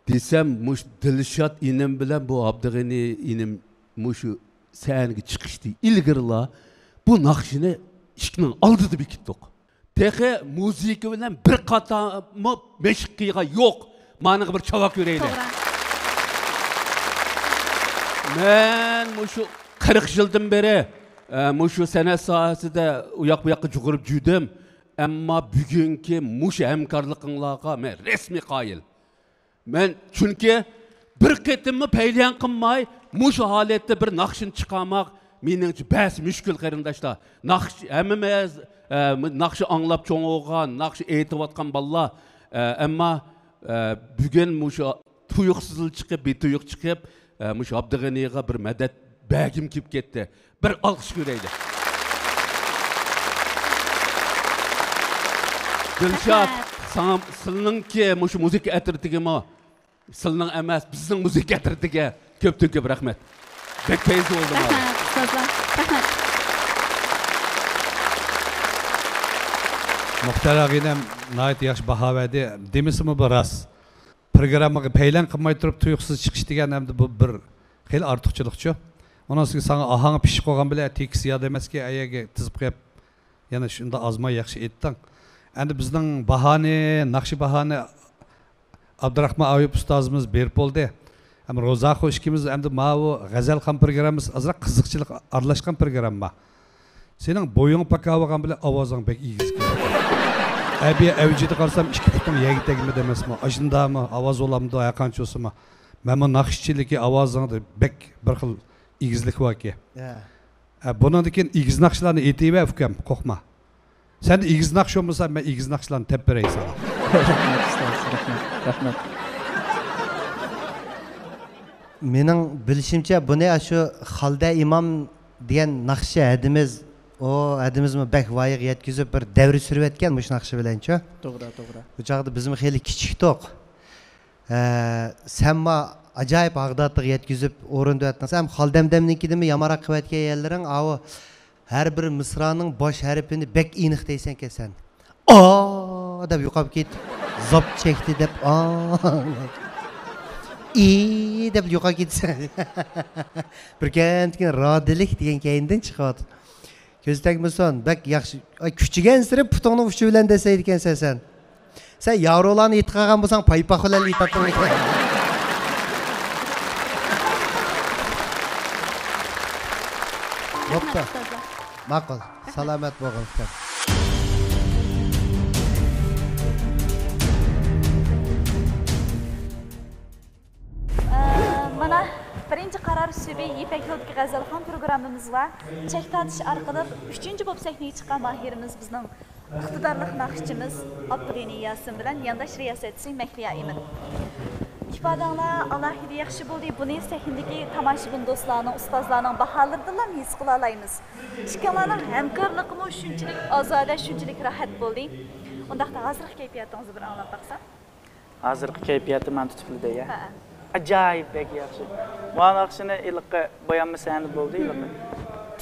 دېسەم، مۇشۇ دىلشات ئىنىم بىلەن بۇ ئابدۇغېنى ئىنىم مۇشۇ سەھنىگە چىقىشتىن ئىلگىرىلا بۇ ناخشىنى ئىشىكنىڭ ئالدىدا بېكىتتۇق. تېخى مۇزىكا بىلەن بىر قاتارمۇ مەشىق قىلغان يوق. مانىڭغا بىر چاۋاك بېرەيلى. توغرا. مەن مۇشۇ قىرىق يىلدىن بېرى، ئە، مۇشۇ سەنئەت ساھەسىدە ئۇ ياق بۇ ياققا جۇغۇرۇپ جۈدۈم. ئەمما بۈگۈنكى مۇشۇ ھەمكارلىقىڭلارغا مەن رەسمىي قايىل. مەن چۈنكى بىر قېتىممۇ پەيلىيان قىلماي، مۇشۇ ھالەتتە بىر ناخشىنى چىقارماق مېنىڭچە بەس مۈشكۈل، قېرىنداشلار. ناخشا، ھەممىمىز، ئە، ناخشا ئاڭلاپ چوڭ بولغان، ناخشا ئېيتىۋاتقان بالىلار. ئە، ئەمما، ئە، بۈگۈن مۇشۇ تۇيۇقسىزلا چىقىپ، بىتۇيۇق چىقىپ، ئە، مۇشۇ ئابدۇغېنىغا بىر مەدەت بەرگۈم كېلىپ كەتتى. بىر ئالقىش بېرەيلى. دىلشات، رەھمەت. ساڭا، سىلىنىڭكى مۇشۇ مۇزىكا ئەترىتىگىمۇ، سىلىنىڭ ئەمەس، بىزنىڭ مۇزىكا ئەترىتىگە كۆپتىن كۆپ رەھمەت. بەك پەيزى بولدۇم. رەھمەت، ئۇستازلار. رەھمەت. مۇختەر ئاغىنەم ناھايىتى ياخشى باھا بەردى. دېمىسىمۇ بۇ راست. پروگراممىغا پەيلەن قىلماي تۇرۇپ تۇيۇقسىز چىقىش دېگەن ئەمدى بۇ بىر خېلى ئارتۇقچىلىقچۇ. ئۇنىڭ ئۈستىگە ساڭا ئاھاڭ پىشىپ قالغان بىلەن تېكىست ياد ئەمەسكەن، ئەيەرگە تىزىپ قويۇپ، يەنە شۇنداق ئازماي ياخشى ئېيتتىڭ. ئەمدى بىزنىڭ باھانى، ناخشا باھانى ئابدۇراخمان ئايۇپ ئۇستازىمىز بېرىپ بولدى. ئەمما روزاخۇ ئىككىمىز ئەمدى ماۋۇ غەزەلخان پروگراممىسى ئازراق قىزىقچىلىق ئارىلاشقان پروگرامما. سېنىڭ بويۇڭ پاكاۋالغان بىلەن ئاۋازىڭ بەك ئېگىز ئىكەن. ئەبى ئەۋجىدە قارىسام، ئىككى پۇتۇڭ يەرگە تەگمىدى ئەمەسمۇ؟ ئاشۇنداقمۇ؟ ئاۋاز بولامدۇ؟ ھەرقانچە بولسىمۇ، مەنمۇ ناخشىچىلىكى ئاۋازىڭدا بەك بىر خىل ئېگىزلىك باركەن. ھە. ھە، بۇنىڭدىن كېيىن ئېگىز ناخشىلارنى ئېيتىۋەر، ئۇكام، قورقما. سەندە ئېگىز ناخشا بولمىسا، مەن ئېگىز ناخشىلارنى تېپىپ بېرەي ساڭا. رەھمەت، ئۇستاز، رەھمەت، رەھمەت. مېنىڭ بىلىشىمچە، بۇنى ئاشۇ خالدە ئىمام دېگەن ناخشىچى ھەدىمىز، ئۇ ھەدىمىزمۇ بەك ۋايىغا يەتكۈزۈپ، بىر دەۋر سۈرۈۋەتكەن مۇشۇ ناخشا بىلەنچۇ. توغرا، توغرا. ئۇ چاغدا بىزمۇ خېلى كىچىكتۇق. ھە، سەنمۇ ئاجايىپ ھاغدادىغا يەتكۈزۈپ ئورۇندىۋەتتىڭ. سەن خالدەمدەمنىڭكىدىنمۇ يامانراق قىلىۋەتكەن يەرلىرىڭ، ئاۋۇ ھەر بىر مىسرانىڭ باش ھەرپىنى بەك ئېنىق دەيسەنكەن سەن. ئا دەپ يوقاپ كېتىپ، زاپ چەكتى دەپ، ئا، ئى دەپ يوقاپ كېتىسەن. بىر كەمدىكىن رادىلىك دېگەن كەينىدىن چىقىۋاتىدۇ. كۆز تەگمىسۇن، بەك ياخشى. ئاي، كۈچىگەنسېرى پۇتۇڭنى ئۇچى بىلەن دەسسەيدىكەنسەن سەن. سەن ياۋرولاڭنى ئېيتقان بولساڭ، پايپاق بىلەن ئېيتاتتىڭ. بوپتۇ. ماقۇل. سالامەت بولغىن، ئۇكام. ئە، مانا، بىرىنچى قارار سۈبھى يىپەك يولىدىكى غەزەلخان پروگراممىمىزغا چەك تارتىش ئارقىلىق ئۈچىنچى بولۇپ سەھنىگە چىققان ماھىرىمىز بىزنىڭ ئىقتىدارلىق ناخشىچىمىز ئابدۇغېنى ياسىن بىلەن يانداش رىياسەتچىسى مەھلىيا ئىمىن. ئىپادەڭلار ئالاھىدە ياخشى بولدى. بۇنى سەھنىدىكى تاماشىبىن دوستلارنىڭ، ئۇستازلارنىڭ باھالىرىدىنلا ھېس قىلالايمىز. ئىككىڭلارنىڭ ھەمكارلىقىمۇ شۇنچىلىك ئازادە، شۇنچىلىك راھەت بولدى. ئۇنداقتا ھازىرقى كەيپىياتىڭىزنى بىر ئاڭلاپ باقسام. ھازىرقى كەيپىياتى مانا تۇتۇپ دەي. ھە. ئاجايىپ بەك ياخشى. مانا ناخشىنى ھېلىقى بويانما سەھنىدە بولدى، ھېلىقى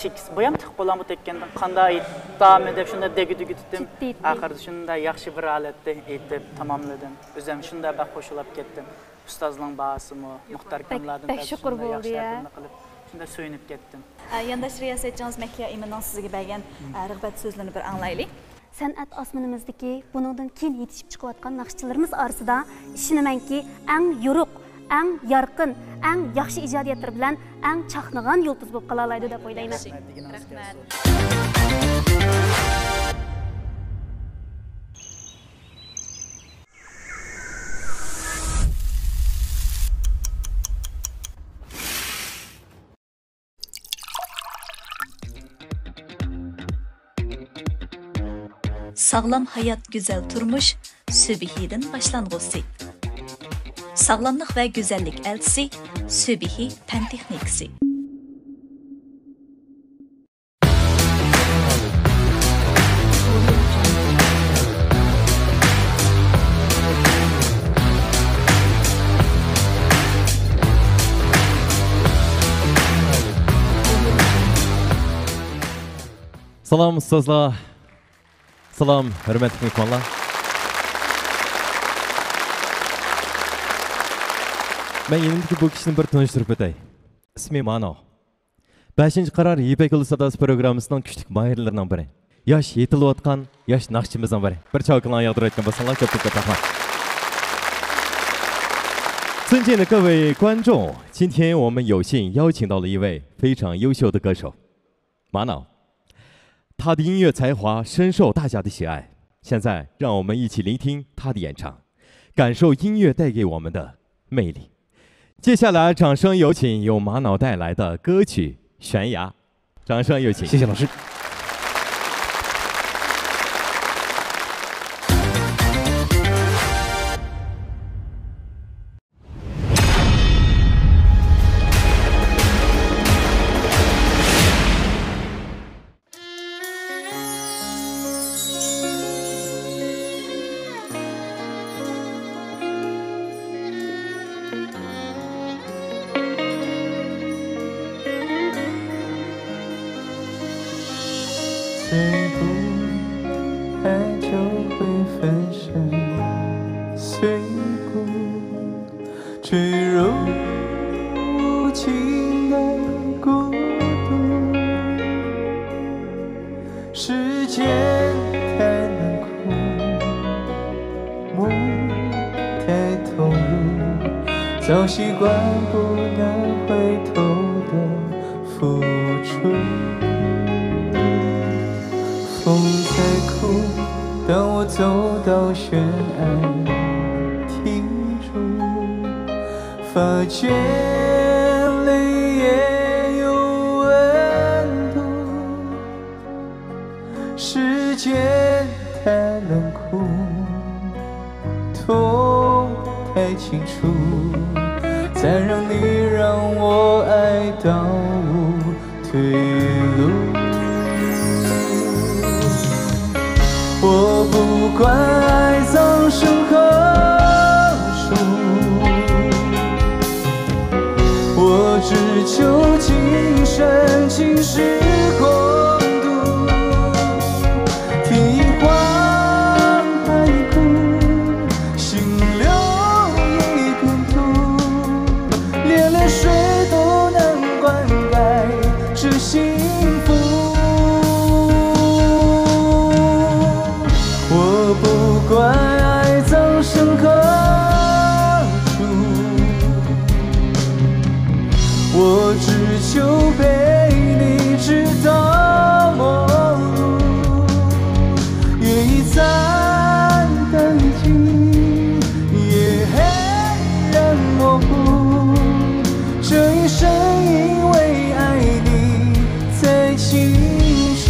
تېكىست، بويام تىق بولامغۇ تەگكەندىن قانداق ئېيتامەن دەپ شۇنداق دەگۈدۈگە تۇتتۇم. جىددىي، جىددىي. ئاخىرىدا شۇنداق ياخشى بىر ھالەتتە ئېيتىپ تاماملىدىم. ئۆزۈم شۇنداق بەك خۇشاللىنىپ كەتتىم. ئۇستازنىڭ باھاسىمۇ، مۇختەر ئاكاملاردىن بەك شۇكۇر بولدى، ياخشى ھە. تەقدىمنى قىلىپ، شۇنداق سۆيۈنۈپ كەتتىم. ئە، يانداش رىياسەتچىڭىز مەھلىيا ئىمىننىڭ سىزگە بەرگەن، ئە، رىغبەت سۆزلىرىنى بىر ئاڭلايلى. سەنئەت ئاسمىنىمىزدىكى بۇنىڭدىن كېيىن يېتىشىپ چىقىۋاتقان ناخشىچىلىرىمىز ئارىسىدا ئىشىنىمەنكى، ئەڭ يورۇق، ئەڭ يارقىن، ئەڭ ياخشى ئىجادىيەتلىرى بىلەن ئەڭ چاقنىغان يۇلتۇز بولۇپ قالالايدۇ دەپ ئويلايمەن. ياخشى. رەھمەت. ساغلام ھايات، گۈزەل تۇرمۇش، سۈبھىدىن باشلانغۇسى. ساغلاملىق ۋە گۈزەللىك ئەلچىسى، سۈبھى پەن تېخنىكىسى. سالام ئۇستازلار. سالام ھۆرمەتلىك مېھمانلار. مەن يېنىمدىكى بۇ كىشىنى بىر تونۇشتۇرۇپ ئۆتەي. ئىسمى مانو. بەشىنچى قارار يىپەك يولى ساداسى پروگراممىسىنىڭ كۈچلۈك ماھىرلىرىنىڭ بىرى. ياش يېتىلىۋاتقان ياش ناخشىچىمىزنىڭ بىرى. بىر چاۋكىلارنى ياغدۇرۇۋەتكەن بولساڭلار كۆپتىن كۆپ رەھمەت. 尊敬的各位观众，今天我们有幸邀请到了一位非常优秀的歌手，玛瑙。他的音乐才华深受大家的喜爱，现在让我们一起聆听他的演唱，感受音乐带给我们的魅力。接下来，掌声有请由玛瑙带来的歌曲《悬崖》，掌声有请。谢谢老师。最后，爱就会粉身碎骨。 坠入无尽的孤独。时间太冷酷，梦太投入，早习惯不能回头的付出。风再苦，当我走到悬崖停住。 发觉泪也有温度。时间太冷酷，痛太清楚，再让你让我爱到无 退路。我不管爱葬身何处，我只求今生今世共度。天已荒，海已枯，心留一片土，连泪水都能灌溉 这幸福。我不管爱葬身何处，我只求陪你直到末路。夜已残灯尽，也黑人模糊， 这一生因为爱你才清楚。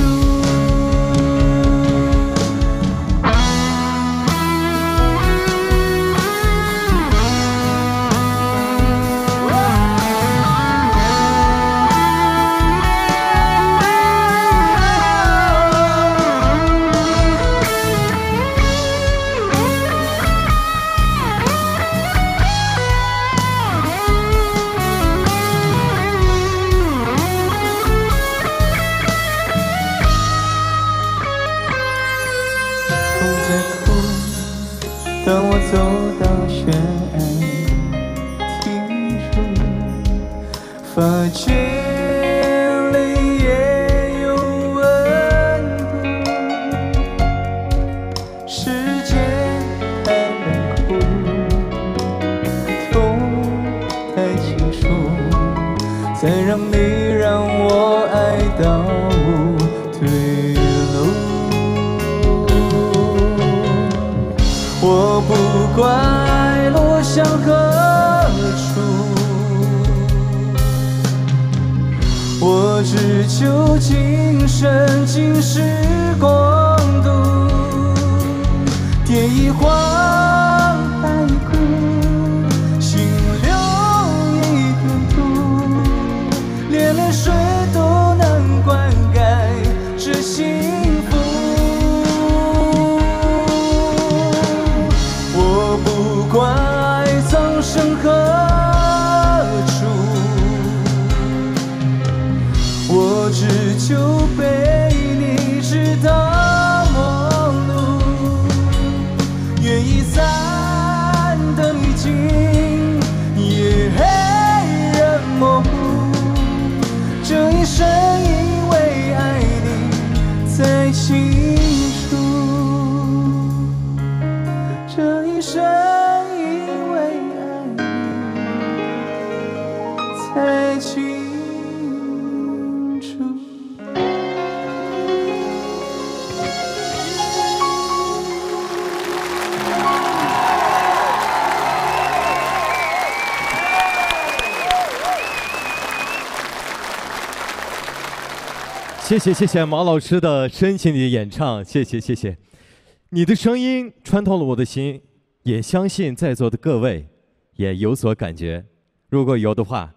风在哭，当我走到悬崖停住。 发觉泪也有温度，时间太冷酷，痛太清楚，再让你让我爱到无退路。我不管爱落向何处，我只求今生今世共度。天已荒，海已枯，心留一片土，连泪水都能灌溉 这幸福。我不管爱葬身何处，我只求陪你谢谢谢谢马老师的深情的演唱，谢谢谢谢。你的声音穿透了我的心，也相信在座的各位也有所感觉。如果有的话，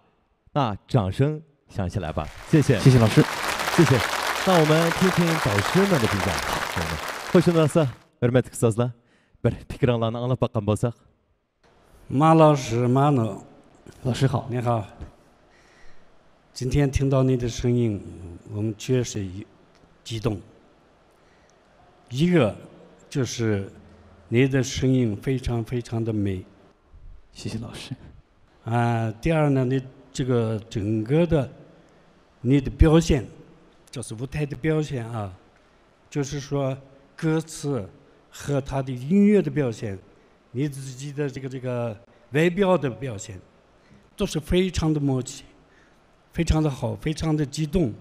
那掌声响起来吧。谢谢，谢谢老师。谢谢。那我们听听导师们的评价。好，欢迎大家， ھۆرمەتلىك ئۇستازلار، بىر پىكرىڭلارنى ئاڭلاپ باققان بولساق. 马老师，马总，老师好。你好。今天听到你的声音，我们确实激动。一个就是你的声音非常非常的美。谢谢老师。啊，第二呢，你这个整个的你的表现，就是舞台的表现啊，就是说歌词和他的音乐的表现，你自己的这个这个外表的表现，都是非常的默契，非常的好，非常的激动。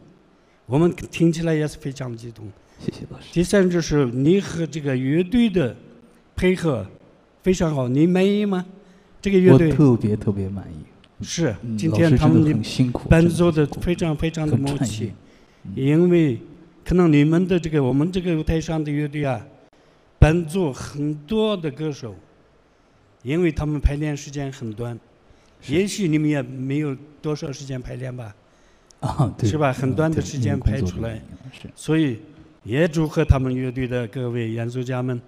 我们听起来也是非常的激动。谢谢老师。第三就是你和这个乐队的配合非常好，你满意吗？这个乐队？我特别特别满意。是，嗯，今天他们的伴奏的非常非常的默契。因为可能你们的这个，我们这个舞台上的乐队啊，伴奏很多的歌手，因为他们排练时间很短，也许你们也没有多少时间排练吧，啊，对，是吧？很短的时间排出来，嗯，对，工作的原因，是。所以也祝贺他们乐队的各位演奏家们，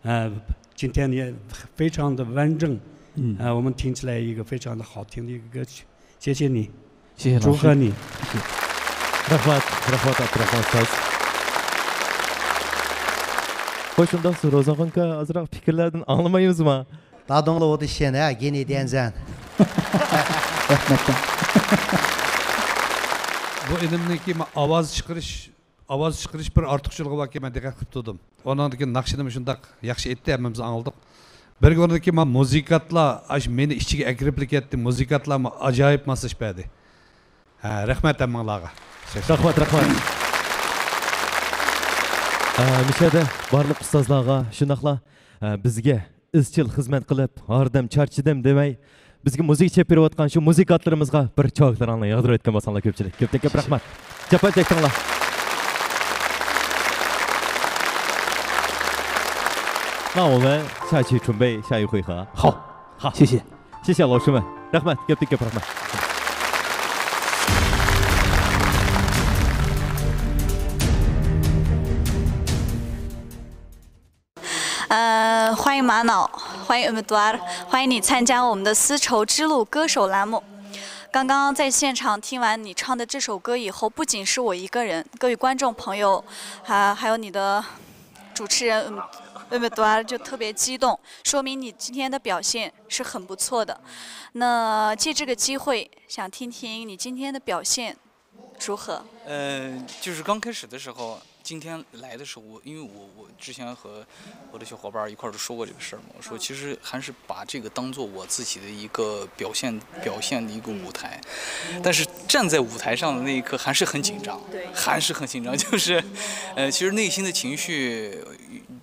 呃，今天也非常的完整，嗯，啊，我们听起来一个非常的好听的一个歌曲。 谢谢你。谢谢老师。祝贺你。谢谢。رەھمەت، رەھمەت، ئابدۇراخمان ئۇستاز. خوش، ئۇنداق روزاخۇنكا ئازراق پىكىرلەردىن ئاڭلىمايمىزما؟ دادوڭلۇ ئۇدىشىن ھە، گېنى ديەنزەن. رەھمەت. بۇ ئىنىمنىڭكى ما-، ئاۋاز چىقىرىش ئاۋاز چىقىرىش بىر ئارتۇقچىلىقى باركەن، مەن دىققەت قىلىپ تۇردۇم. ئۇنىڭدىن كېيىن ناخشىنىمۇ شۇنداق ياخشى ئېيتتى، ھەممىمىز ئاڭلىدۇق. بىرگە ئۇنىڭدىن كېيىن مانا مۇزىكانتلار ئاشۇ مېنى ئىچىگە ئەكىرىپلا كەتتى، مۇزىكانتلارمۇ ئاجايىپ ماسلىشىپ بەردى. ھە، رەھمەت ھەممىڭلارغا. رەھمەت، رەھمەت. ئە، مۇشۇ يەردە بارلىق ئۇستازلارغا، شۇنداقلا، ئە، بىزگە ئىزچىل خىزمەت قىلىپ، ھاردەم چارچىدىم دېمەي، بىزگە مۇزىكا چېلىپ بېرىۋاتقان شۇ مۇزىكانتلىرىمىزغا بىر چاۋاكلىرىڭلارنى ياغدۇرۇۋەتكەن بولساڭلار كۆپچىلىك. كۆپتىن كۆپ رەھمەت. جاپا چەكتىڭلار. 那我们下去准备下一回合。好，好，谢谢。谢谢老师们。رەھمەت، كۆپتىن كۆپ رەھمەت. 呃，欢迎玛瑙，欢迎 Umutwar，欢迎你参加我们的丝绸之路歌手栏目。刚刚在现场听完你唱的这首歌以后，不仅是我一个人，各位观众朋友，还还有你的主持人 Umutwar 就特别激动，说明你今天的表现是很不错的。那借这个机会，想听听你今天的表现 如何？呃，就是刚开始的时候，今天来的时候，我因为我我之前和我的小伙伴儿一块儿都说过这个事儿嘛，我说其实还是把这个当做我自己的一个表现表现的一个舞台，但是站在舞台上的那一刻还是很紧张，对，还是很紧张，就是，呃，其实内心的情绪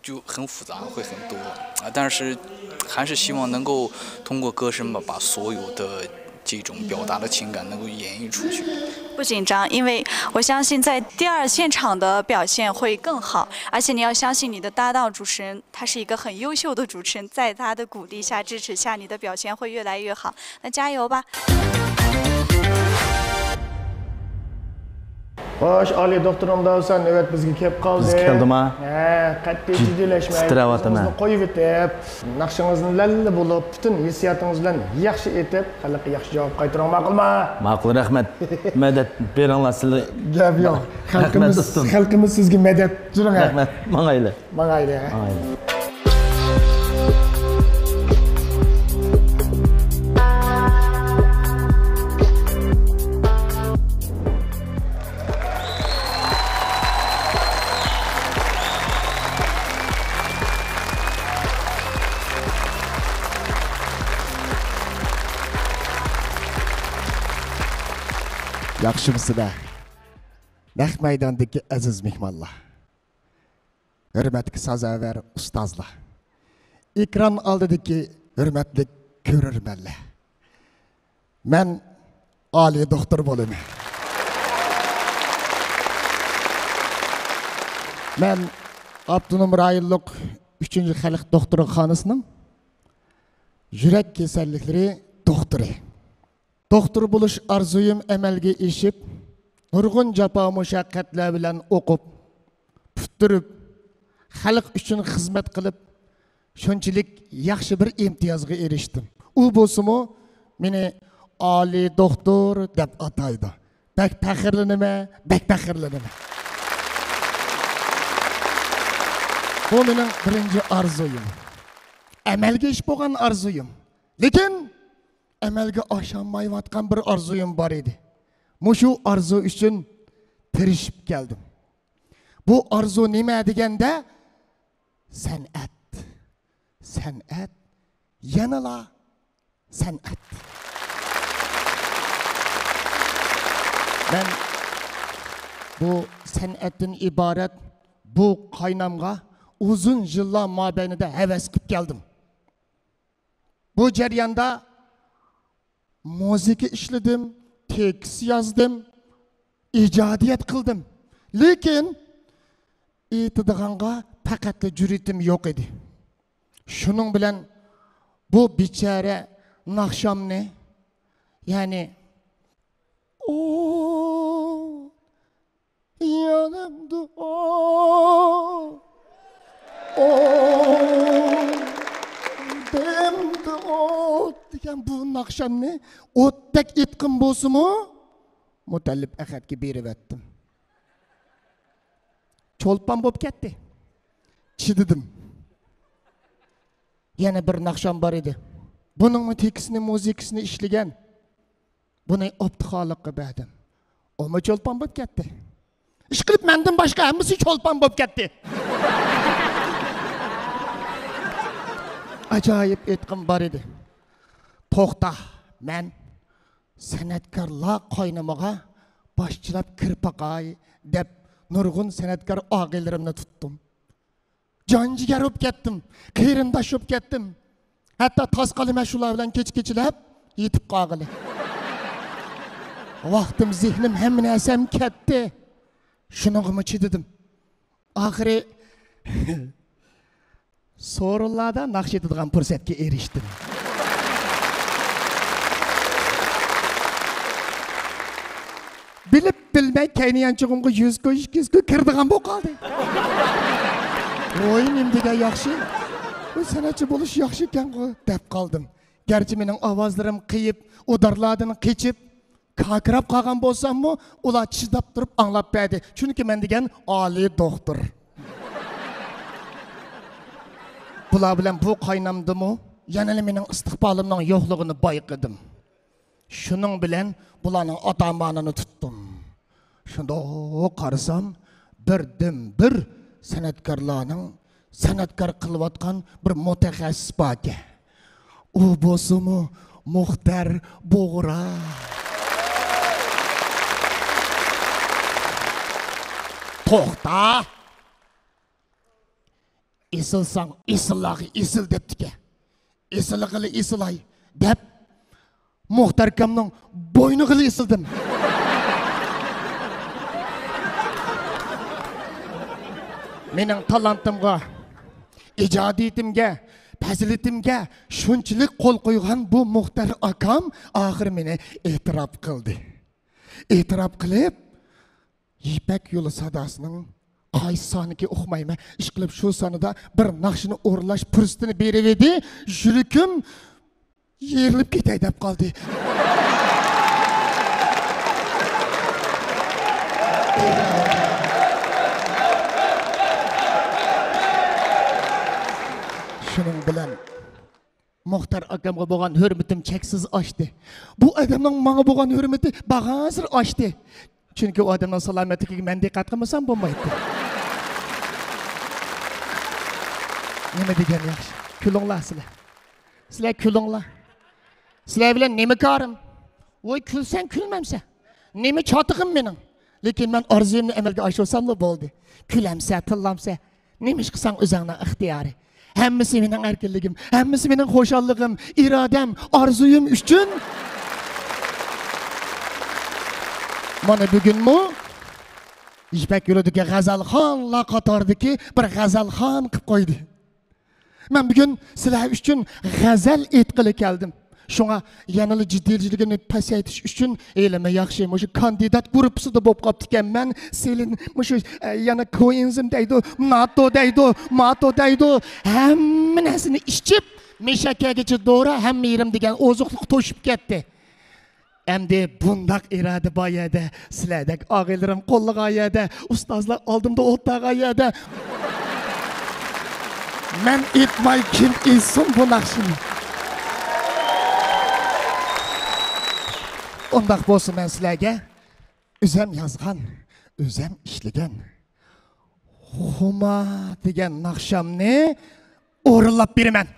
就很复杂，会很多啊，但是还是希望能够通过歌声吧，把所有的这种表达的情感能够演绎出去。不紧张，因为我相信在第二现场的表现会更好，而且你要相信你的搭档主持人，他是一个很优秀的主持人，在他的鼓励下、支持下，你的表现会越来越好。那加油吧！ خوش، ئالىي دوختۇر ئۇنداۋسان، نۆۋەت بىزگە كېلىپ قالدى. بىزگە كەلدىما؟ ھە، قەتئىي جىددىيلەشمەي، جىددىي ئىزىڭىزنى قويۇۋېتىپ، ناخشىڭىزنى لەللە بولۇپ، پۈتۈن ھېسسىياتىڭىز بىلەن ياخشى ئېيتىپ، خەلققە ياخشى جاۋاب قايتۇرۇڭ، ماقۇلما؟ ماقۇل، رەھمەت. مەدەت بېرىڭلار سىلەر. گەپ يوق. رەھمەت، خەلقىمىز، دوستۇم. خەلقىمىز سىزگە مەدەت. يۈرۈڭ، ھە. رەھمەت، ماڭايلى. ماڭايلى، ھە. ماڭايلى. ياخشىمۇسىلەر؟ نەق مەيداندىكى ئەزىز مېھمانلار، ھۆرمەتلىك سازاۋەر ئۇستازلار، ئېكران ئالدىدىكى ھۆرمەتلىك كۆرۈرمەنلەر، مەن ئالىي دوختۇر بولىمەن. مەن ئاپتونوم رايونلۇق ئۈچىنچى خەلق دوختۇرخانىسىنىڭ يۈرەك كېسەللىكلىرى دوختۇرى. دوختۇر بولۇش ئارزۇيۇم ئەمەلگە ئېشىپ، نۇرغۇن جاپا مۇشەققەتلەر بىلەن ئوقۇپ، پۈتتۈرۈپ، خەلق ئۈچۈن خىزمەت قىلىپ، شۇنچىلىك ياخشى بىر ئىمتىيازغا ئېرىشتىم. ئۇ بولسىمۇ مېنى ئالىي دوختۇر دەپ ئاتايدۇ. بەك پەخىرلىنىمەن، بەك پەخىرلىنىمەن. بۇ مېنىڭ بىرىنچى ئارزۇيۇم. ئەمەلگە ئېشىپ بولغان ئارزۇيۇم. لېكىن ئەمەلگە ئاشالمايۋاتقان بىر ئارزۇيۇم بار ئىدى. مۇشۇ ئارزۇ ئۈچۈن تىرىشىپ كەلدىم. بۇ ئارزۇ نېمە دېگەندە، سەنئەت. سەنئەت، يەنىلا سەنئەت. مەن بۇ سەنئەتتىن ئىبارەت بۇ قاينامغا ئۇزۇن يىللار مابەينىدە ھەۋەس قىپ كەلدىم. بۇ جەرياندا مۇزىكا ئىشلىدىم، تېكىست يازدىم، ئىجادىيەت قىلدىم. لېكىن ئېيتىدىغانغا پەقەتلا جۈرئىتىم يوق ئىدى. شۇنىڭ بىلەن بۇ بىچارە ناخشامنى، يەنى، ئو، يېنىمدا، ئو، ئو، دىمدا ئوت دېگەن بۇ ناخشامنى ئوتتەك ئېيتقىن بولسىمۇ، مۇتەللىپ ئەخەتكە بېرىۋەتتىم. چولپان بولۇپ كەتتى. چىدىدىم. يەنە بىر ناخشام بار ئىدى. بۇنىڭمۇ تېكىستىنى، مۇزىكىسىنى ئىشلىگەن. بۇنى ئابدۇخالىققا بەردىم. ئۇمۇ چولپان بولۇپ كەتتى. ئىشقىلىپ مەندىن باشقا ھەممىسى چولپان بولۇپ كەتتى. ئاجايىپ ئېيتقۇم بار ئىدى. توختا، مەن سەنئەتكارلار قاينىمىغا باشچىلاپ كىرىپ باقاي دەپ نۇرغۇن سەنئەتكار ئاغىنىلىرىمنى تۇتتۇم. جان جىگەر بولۇپ كەتتىم، قېرىنداش بولۇپ كەتتىم. ھەتتا تاس قالىمەن شۇلار بىلەن كېچە كېچىلەپ يېتىپ قالغىلى. ۋاقتىم، زېھنىم، ھەممە نەرسەم كەتتى. شۇنىڭغىمۇ چىدىدىم. ئاخىرى سورۇنلاردا ناخشا ئېيتىدىغان پۇرسەتكە ئېرىشتىم. بىلىپ بىلمەي كەينى يانچۇقۇمغا يۈز كوي، ئىككى يۈز كوي كىرىدىغان بولۇپ قالدى. ۋوي، نېمە دېگەن ياخشى. بۇ سەنئەتچى بولۇش ياخشى ئىكەنغۇ دەپ قالدىم. گەرچە مېنىڭ ئاۋازلىرىم قېيىپ، ئۇدارلاردىن قېچىپ، كاكىراپ قالغان بولساممۇ، ئۇلار چىداپ تۇرۇپ ئاڭلاپ بەردى. چۈنكى مەن دېگەن ئالىي دوختۇر. بۇلار بىلەن بۇ قاينامدىمۇ يەنىلا مېنىڭ ئىستىقبالىمنىڭ يوقلۇقىنى بايقىدىم. شۇنىڭ بىلەن بۇلارنىڭ ئاتامانىنى تۇتتۇم. شۇنداق قارىسام، بىردىنبىر سەنئەتكارلارنىڭ سەنئەتكار قىلىۋاتقان بىر مۇتەخەسسىس باركەن. ئۇ بولسىمۇ مۇختەر بۇغرا. توختا! ئېسىلساڭ، ئېسىللارغا ئېسىل دەپتىكەن. ئېسىلغىلى ئېسىلاي دەپ، مۇختەر ئاكامنىڭ بوينىغىلا ئېسىلدىم. مېنىڭ تالانتىمغا، ئىجادىيىتىمگە، پەزىلىتىمگە شۇنچىلىك قول قويغان بۇ مۇختەر ئاكام ئاخىرى مېنى ئېتىراپ قىلدى. ئېتىراپ قىلىپ، يىپەك يولى ساداسىنىڭ قايسى سانىكى ئۇقمايمەن، ئىشقىلىپ شۇ سانىدا بىر ناخشىنى ئورۇنلاش پۇرسىتىنى بېرىۋىدى. يۈرىكىم يېرىلىپ كېتەي دەپ قالدى. شۇنىڭ بىلەن مۇختەر ئاكامغا بولغان ھۆرمىتىم چەكسىز ئاشتى. بۇ ئادەمنىڭ ماڭا بولغان ھۆرمىتى بارغانسېرى ئاشتى. چۈنكى ئۇ ئادەمنىڭ سالامەتلىكىگە مەن دىققەت قىلمىسام بولمايتتى. نېمە دېگەن ياخشى. كۈلۈڭلار سىلەر. سىلەر كۈلۈڭلار. سىلەر بىلەن نېمە كارىم؟ ۋوي، كۈلسەڭ كۈلمەمسە. نېمە چاتىقىم مېنىڭ؟ لېكىن مەن ئارزۇيۇمنى ئەمەلگە ئاشۇرساملا بولدى. كۈلەمسە، تىللامسە، نېمە ئىش قىلساڭ ئۆزۈڭنىڭ ئىختىيارى. ھەممىسى مېنىڭ ئەركىنلىكىم، ھەممىسى مېنىڭ خۇشاللىقىم، ئىرادەم، ئارزۇيۇم ئۈچۈن. مانا بۈگۈنمۇ يىپەك يولىدىكى غەزەلخانلار قاتارىدىكى بىر غەزەلخان قىلىپ قويدى. مەن بۈگۈن سىلەر ئۈچۈن غەزەل ئېيتقىلى كەلدىم. شۇڭا يەنىلا جىددىيچىلىكىنى پەسەيتىش ئۈچۈن، ھېلىمۇ ياخشى، مۇشۇ كاندىدات گۇرۇپپىسىدا بولۇپ قاپتىكەنمەن. سېلىن مۇشۇ، ئە، يەنە كوئېنزىم دەيدۇ، ناتو دەيدۇ، ماتو دەيدۇ، ھەممە نەرسىنى ئىچىپ، مېشەككەگىچە دورا، ھەممە يېرىم دېگەن ئوزۇقلۇق توشۇپ كەتتى. ئەمدى بۇنداق ئىرادە بار يەردە، سىلەردەك ئاغىنىلىرىم قوللىغان يەردە، ئۇستازلار ئالدىمدا ئولتۇرغان يەردە، مەن ئېيتماي كىم ئېيتسۇن بۇ ناخشىنى؟ ئۇنداق بولسا مەن سىلەرگە ئۆزەم يازغان، ئۆزەم ئىشلىگەن خۇمار دېگەن ناخشامنى ئورۇنلاپ بېرىمەن.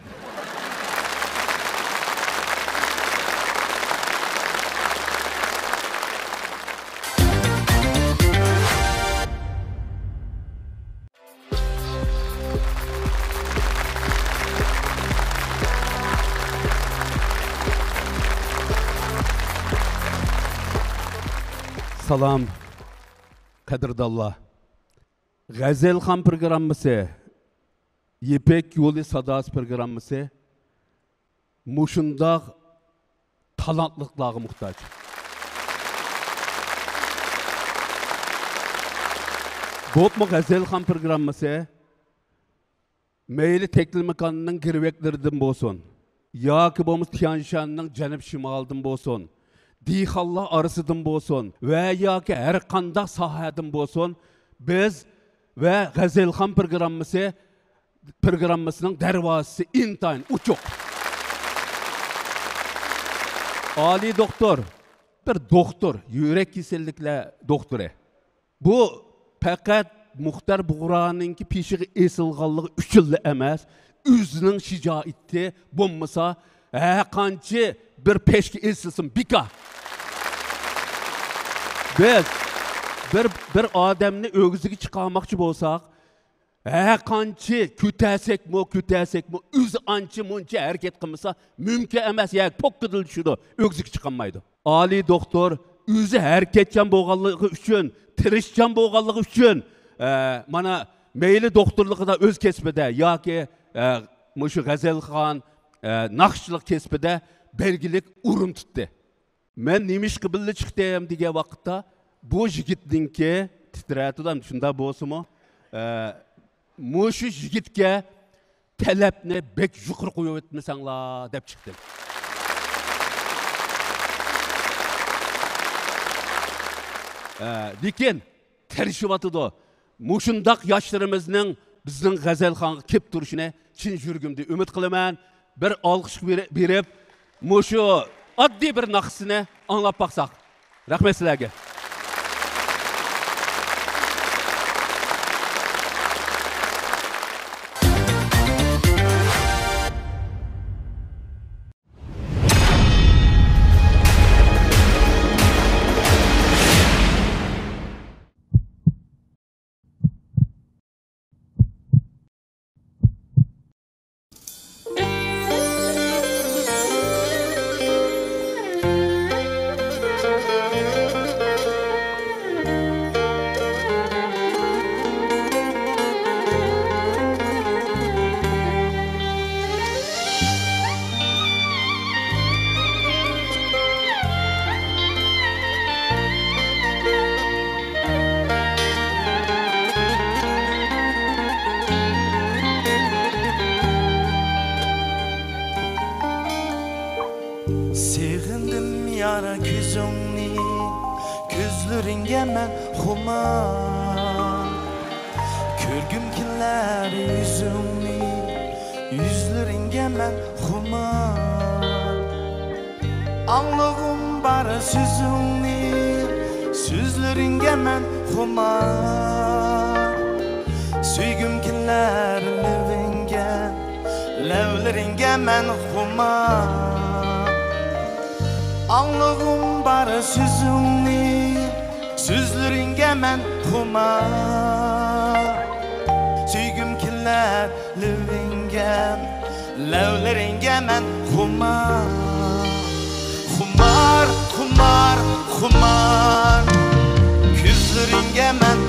سالام، قەدىردانلار. غەزەلخان پروگراممىسى، يىپەك يولى ساداسى پروگراممىسى مۇشۇنداق تالانتلىقلارغا موھتاج. بولۇپمۇ غەزەلخان پروگراممىسى مەيلى تەكلىماكاننىڭ گىرۋەكلىرىدىن بولسۇن، ياكى بولمىسا تيەنشاننىڭ جەنۇب شىمالىدىن بولسۇن، دېھقانلار ئارىسىدىن بولسۇن ۋە ياكى ھەر قانداق ساھەدىن بولسۇن، بىز ۋە غەزەلخان پروگراممىسى، پروگراممىسىنىڭ دەرۋازىسى ئىنتايىن ئوچۇق. ئالىي دوختۇر، بىر دوختۇر، يۈرەك كېسەللىكلەر دوختۇرى. بۇ پەقەت مۇختەر بۇغرانىڭكى پېشىغا ئېسىلغانلىقى ئۈچۈنلا ئەمەس، ئۆزىنىڭ شىجائىتى بولمىسا، ھەرقانچە بىر پەشكە ئېسىلسىمۇ بىكار. بىز بىر، بىر ئادەمنى ئۆگزىگە چىقارماقچى بولساق، ھەرقانچە كۆتەرسەكمۇ، كۆتەرسەكمۇ، ئۆزى ئانچە مۇنچە ھەرىكەت قىلمىسا، مۇمكىن ئەمەس، ياكى پوككىدىلا چۈشىدۇ، ئۆگزىگە چىقالمايدۇ. ئالىي دوختۇر ئۆزى ھەرىكەتچان بولغانلىقى ئۈچۈن، تىرىشچان بولغانلىقى ئۈچۈن، ئە، مانا، مەيلى دوختۇرلۇقىدا، ئۆز كەسپىدە ياكى، ئە، مۇشۇ غەزەلخان، ئە، ناخشىچىلىق كەسپىدە بەلگىلىك ئورۇن تۇتتى. مەن نېمىشقا بىللە چىقتىم دېگەن ۋاقىتتا، بۇ يىگىتنىڭكى تىترەتىدۇ، شۇنداق بولسىمۇ، ئە، مۇشۇ يىگىتكە تەلەپنى بەك يۇقىرى قويۇۋەتمىسەڭلار دەپ چىقتىم. ئە، لېكىن تىرىشىۋاتىدۇ. مۇشۇنداق ياشلىرىمىزنىڭ بىزنىڭ غەزەلخانغا كېلىپ تۇرۇشىنى چىن يۈرىكىمدىن ئۈمىد قىلىمەن. بىر ئالقىش بېرە-، بېرىپ، مۇشۇ ئاددىي بىر ناخشىسىنى ئاڭلاپ باقساق. رەھمەت سىلەرگە. سېغىندىم يار كۆزۈڭنى، كۆزلىرىڭگە مەن خۇمار. كۆرگۈم كېلەر يۈزۈڭنى، يۈزلىرىڭگە مەن خۇمار. ئاڭلىغۇم بار سۆزۈڭنى، سۆزلىرىڭگە مەن خۇمار. سۆيگۈم كېلەر لېۋىڭگە، لەۋلىرىڭگە مەن خۇمار. ئاڭلىغۇم بار سۆزۈڭنى، سۆزلىرىڭگە مەن خۇمار. سۆيگۈم كېلەر لېۋىڭگە، لەۋلىرىڭگە مەن خۇمار. خۇمار، خۇمار، خۇمار. كۆزلىرىڭگە مەن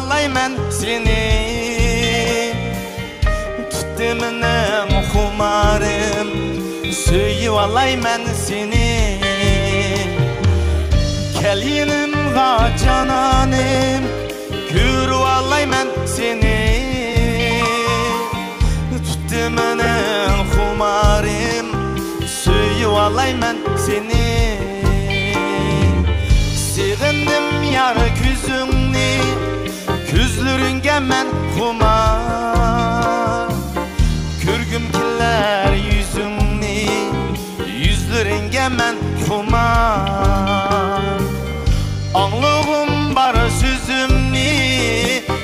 سېغىنىۋالايمەن سېنى، تۇتتى مېنىڭ خۇمارىم، سۆيۈۋالايمەن سېنى. كەل يېنىمغا جانانىم، كۆرۈۋالايمەن سېنى، تۇتتى مېنىڭ خۇمارىم، سۆيۈۋالايمەن سېنى. سېغىندىم يار كۆزۈڭنى، كۆزلىرىڭگە مەن خۇمار. كۆرگۈم كېلەر يۈزۈڭنى، يۈزلىرىڭگە مەن خۇمار. ئاڭلىغۇم بار سۆزۈمنى،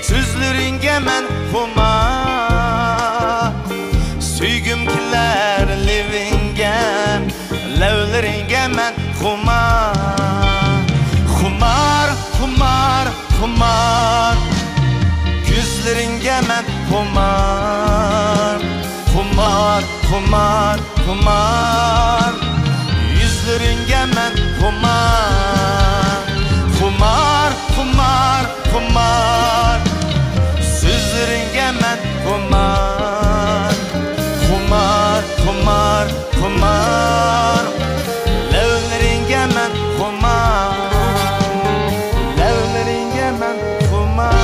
سۆزلىرىڭگە مەن خۇمار. سۆيگۈم كېلەر لېۋىڭگە، لەۋلىرىڭگە مەن خۇمار. خۇمار، خۇمار، خۇمار. كۆزلىرىڭگە مەن خۇمار. خۇمار، خۇمار، خۇمار. يۈزلىرىڭگە مەن خۇمار. خۇمار، خۇمار، خۇمار. سۆزلىرىڭگە مەن خۇمار. خۇمار، خۇمار، خۇمار. لەۋلىرىڭگە مەن خۇمار. لەۋلىرىڭگە مەن خۇمار.